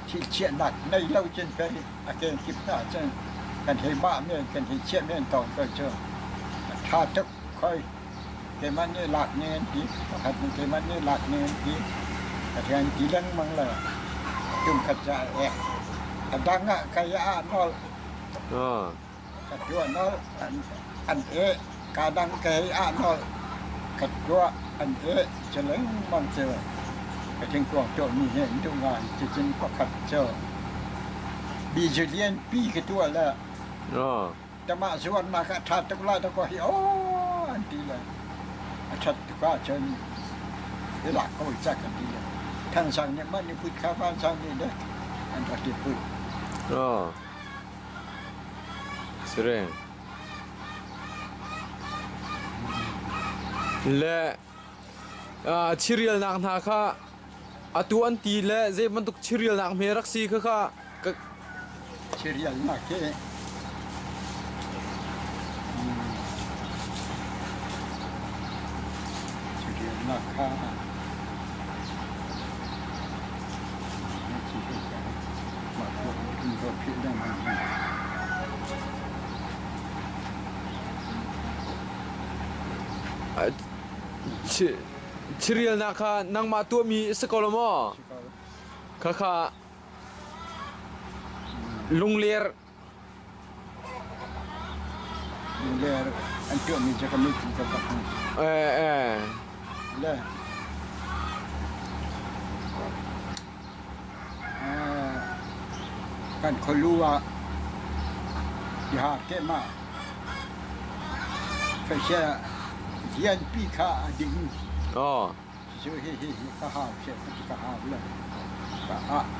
Speaker 2: thilchiahnak nei lo cun pei a kenkip hna cun kan hei mah men kan hei chiah men tawn ko cu a ṭha tuk khoi. Keimah nih lak ning an ti, pakhat nih keimah nih lak ning an ti. Pathian ti lengmang le tum khat ca a ek. A dang ah kai ah nolh. Ka tuah nolh an eh. Ka dang ka hei ah nolh. Ka tuah an eh. Cu lengmang cu ka thingkuang tuahmi hi an duh ngai. Cucun pakhat cu bizu lianpi ka tuah le tamah zuarnak ah ṭha tuk lai dakaw hi aw an ti le a ṭhat tuk ahcun i lak ko cak an ti le Thansang nih mah nih put kha vansang nih dek an rak i put.
Speaker 1: Sireng. Le chirialnak hna kha atu an ti le zei bantuk chirialnak hme rak si kha kha
Speaker 2: Chirialnak hi chirialnak kha
Speaker 1: Chirialnak kha nangmah tuahmi a si ko lo maw? Khakha lungler
Speaker 2: Lungler an tuahmi cu ka mitthli ka bak. Le Kan khualu ah Bihar kemah Fasia lianpi kha a ding. Cucu hihi ka hau seh ka hau le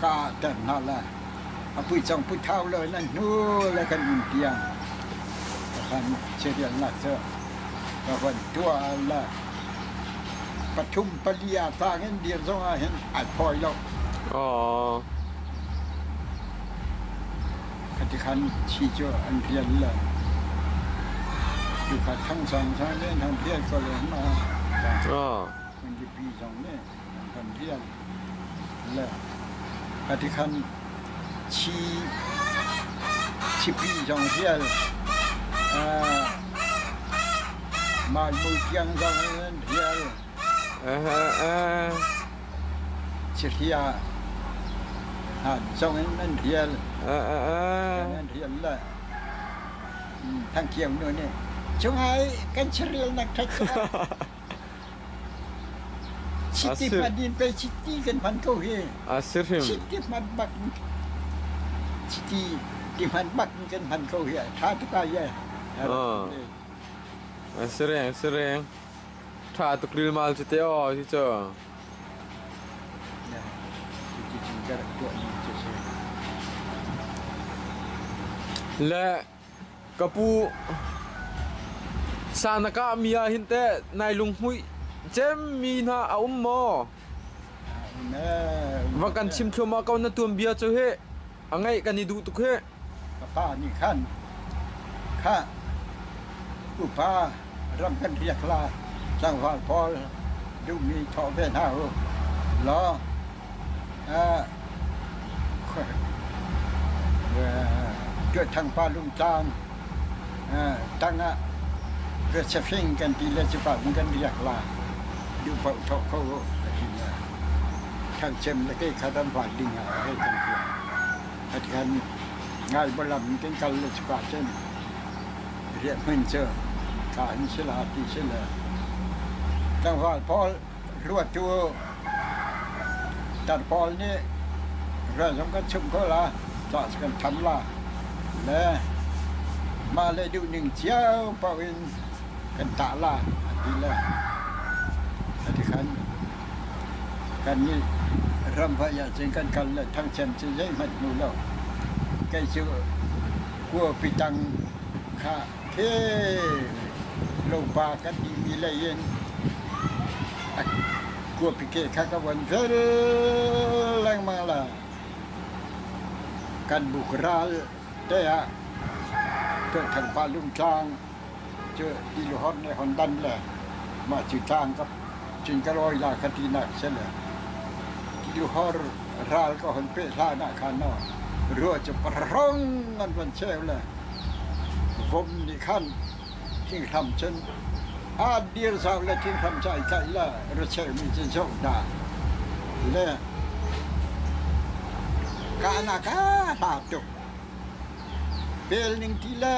Speaker 2: ka ahter hna le a puicang puithau lo in an hnu le kan inn tiang ka kan cerialnak cu ka von tuah le pathum pali ah tlang in dir zong ah hin ai phawi lo. Khati khan thi cu an rial le tukha thang sang sang nih an rial ko le ma. Khualipi zong nih an kan rial le khati khan thi thipi zong rial maimu tiang zong in an rial. Chihria han zong in an rial. An rial le Thangkiau nu nih chungai kan chirial nak that Chiti hman in pei chiti kan hman ko hi. Chiti hman bak chiti ti hman bak kan hman ko hi. Tha tuk ai ye.
Speaker 1: Sireng sireng. Tha tuk rilmal cu te aw hi cu. Le ka pu sa na kah mi ah hin teh nai lunghmuih cem mi hna a um maw? Va kan chim thluahmah ko na tuanbia cu hi a ngaih kan i duh tuk hi.
Speaker 2: Ka pa nih khan kha upa ram kan riak la tlangval pawl duhmi thawh ve hna u law Tuahthangpa lungtlang tangah Resafing kan ti le cuka in kan riak la duh paoh thawh kho u a ti le thangchem le kei kha ram vaat ding ah a hei kan tuah. Khatkhan ngai balam kan kal le cuka cun riah hmun cu ka in si la ti si le tlangval pawl ruattu tar pawl nih ral zong kan chumh ko la ca kan tham la le mah le duh ning cio paoh in kan tah la an ti le ati khan kan nih ramvai ah cun kan kal le thangchem cu zeihmanh hmu lo kei cu. Kuapi tang kha khe lopa kan timi lei in a kuapi ke kha ka von fel lengmang la. Kan buk ral te ah Tuahthangpa lungtlang cu tiluhor nih hon dan le mah cu tlang ka cun ka lawi la ka tinak si le tiluhor ral ka hon peh hlan ah khan no ruah cu parong an von cheu le vom nih khan thinghram cun a dir zau le thinghram cu ai tlaih le racheu mi cu zoh hna le kahnak a hla tuk Pel ning ti le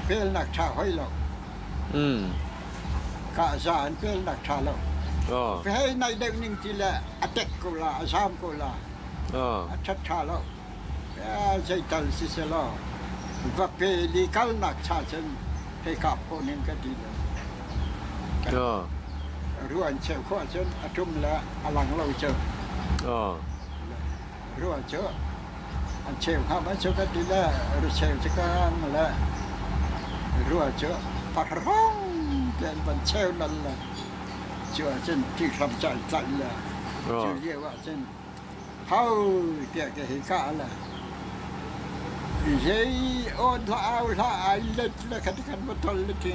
Speaker 2: pelnak ṭha hoi lo. Ka za an pelnak ṭha lo. Hei nai deuh ning ti le a tek ko la, a zaam ko la. A ṭhat ṭha lo. Zeital si selaw va pel i kalnak cha cun hei kap ko ning ka ti lo. Ruan cheu khawh cun a ṭum le a lang lo cu. Rua cu an cheu hnga ma cu ka ti le rucheu cu ka ngang le rua cu pahrong te an van cheu nal le cu ahcun thihram ca i tlaih le cu lio ahcun hau tiah ka hei kah le zei awn hlah au hlah ai let le kha ti kan va tol le ti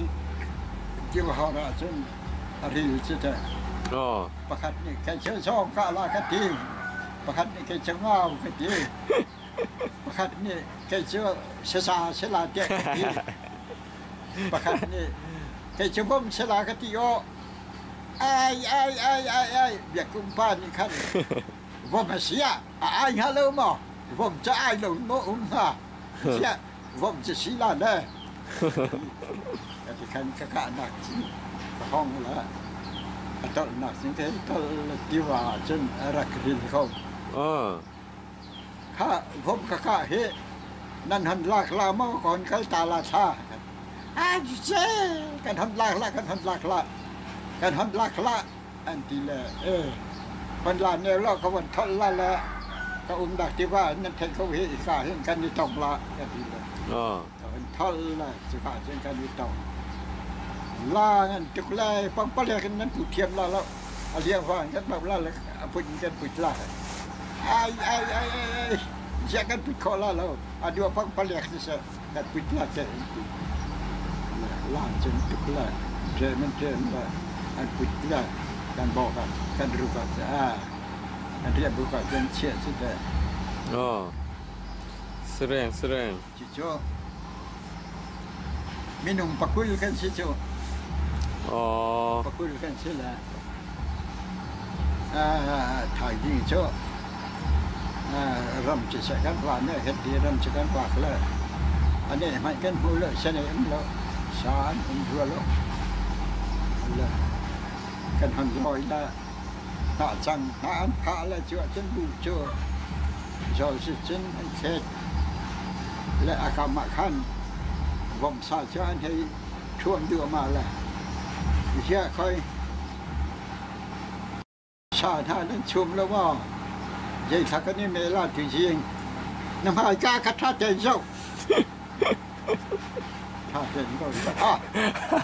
Speaker 2: tiu hor ahcun a ril cu teh pakhat nih kei cu zawng kah la ka ti pakhat nih kei cu ngau ka ti pakhat nih kei cu sasa sila tiah ka ti pakhat nih kei cu vom sila ka ti aw ai ai ai ai ai biakum pa nih khan vom a si ah a ai hnga lo maw vom cu ai lo maw um hnga siah vom cu si la le ka ti khan ka kahnak cu ka hong la a tolhnak cun ka hei tol tiva ah cun a rak ril ko. Kha vom ka kah hi nan hon lak la maw ka hon kal ta la thla ai ce kan hon lak la kan hon lak la kan hon lak la an ti le e hon la ne lo ka von thol la le ka um dak tiva nan theih ko hi ka hin kan i tong la ka ti le ka hon thol la cuka cun kan i tong la ngan tuk le pangpalek in nan pu thiam la lo a liang hwa kan bau la le a put in kan put la ai ai ai ai ziah kan put khawh la lo a dua pangpalek si seh kan put la te in ti la cun tuk le ṭem in ṭem le an put le kan bawk ah kan ruk ah ah an riah buk ah cun chiah si te.
Speaker 1: Oh. Sereng sereng.
Speaker 2: Cucu minung pakul kan si cu.
Speaker 1: Oh.
Speaker 2: Pakul kan si le thaizing cu ram siseh kan va ne kan ti ram cu kan vak le a ne hmanh kan hmu lo sene um lo sa an um rua lo le kan hon lawi le hnah cang hnah an phah le cu ahcun buh cu zawl si cun an thlet le a kam ah khan vomsa cu an hei ṭhuam duahmah le ziah khoi Sa hna nan chum lo maw? Zeithla kan i meh la tuzing. Na hmaika kha ṭha tein zoh. Ṭha tein ko. Ah,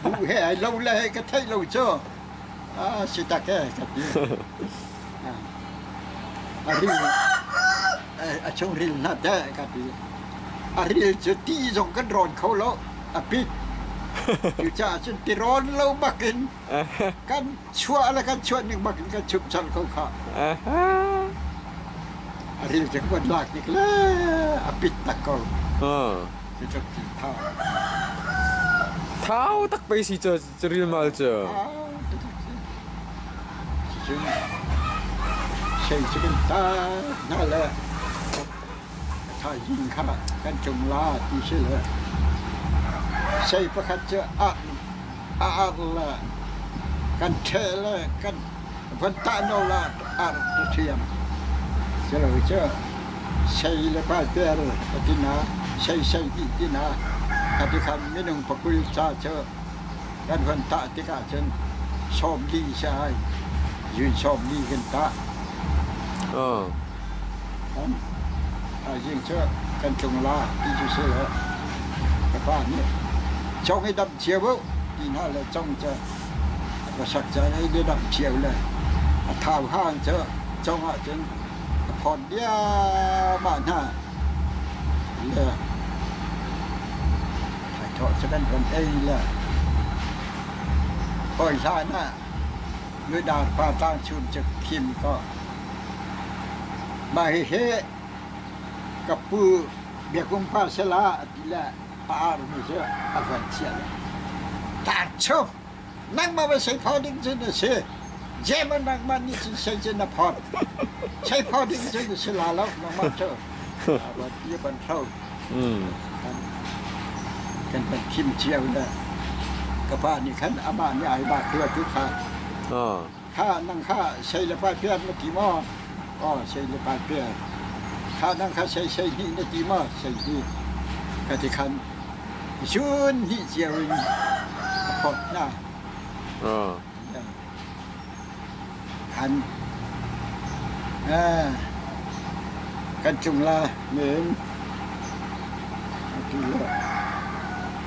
Speaker 2: bu he ai lo le he ka theih lo cu. Ah, si tak e ka ti. Ah, a ril a chungril hna teh ka ti. A ril cu ti zong kan rawn kho lo. A pit. Cucaah cun ti rawn lo bakin kan chuah le kan chuah ning bak in kan chumh cang ko kha. A ril cu kan lak nik le a pit tak ko. Cu tluk cun thau.
Speaker 1: Thau tak pei si cu ril mal cu.
Speaker 2: Cun sei cu kan ta hna le thaizing kha kan tlung la ti si le sei pakhat cu a a ar le kan ṭheh le kan van tah nawl ah ar ka thiam. Culo cu sei le paiper ka ti na, sei sei dih ti na, ka ti khan minung pakul ca cu kan van tah tikah cun 40 si ai, zun 40 kan tah. Thaizing cu kan tlung la ti cu si le ka pa nih cong i damh cio u ti hna le cong cu a va sak caan i le damh cio le a thau hang cu cong ahcun a phawt diahmah hna le thaithawh cu kan von ei le hawi hlan ah Nudar pa tlang chum cu khim ko. Mah hihi ka pu Biakung pa sala a ti le a armi cu a van chiah le tlang chum nangmah va sei phaw ding cu na si German nangmah nih cun sei cu na phawt sei phaw ding cu na si la lo nangmah cu a van ti ban hro kan van khim cio le ka pa nih khan amah nih ai ba khua tu kha kha nang kha sei le pa piar na ti maw aw sei le pa piar kha nang kha sei sei hnih na ti maw sei hnih ka ti khan zun hnih cio in a phawt hna khan kan cung la men atu le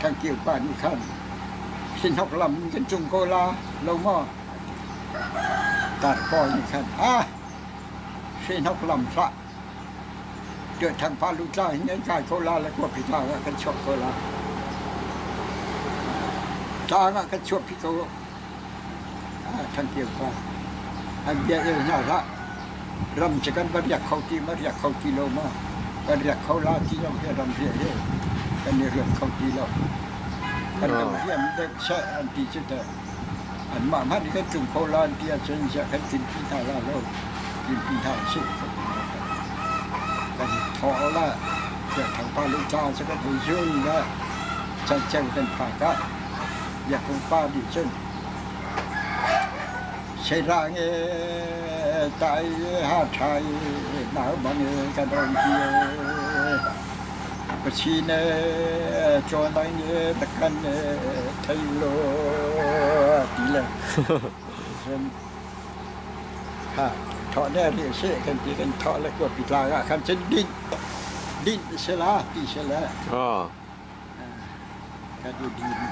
Speaker 2: kan kio pa nih khan sinhok lam kan cung ko la lo maw tar pawl nih khan ah sinhok lam hlah tuah thang pa lu tla hin an kai ko la le kua phi tla ah kan chuak ko la tlang ah kan chuak phi ko Thang Kio pa an bia el hna hlah ram cu kan va riak kho ti ma riak kho ti lo ma kan riak kho la ti lo he ram riah he kan i riak kho ti lo kan lo riam deuh seh an ti cu teh anmah hmanh kan tlung kho la an ti ahcun ziah kan tlunpi hna la lo tlunpi hna usih kan thawh la tiah thangpa lu ca cu kan hei zul le canceu kan phak ah Biakung pa nih cun Sairang e tai ha ṭhai nau bang e ka dong hi e Pachin e chawnang e takan e thei lo ti le cun ha thawh ne ri se kan ti kan thawh le kua pi tlang ah khan cun dinh dinh se la ti se le kan i din.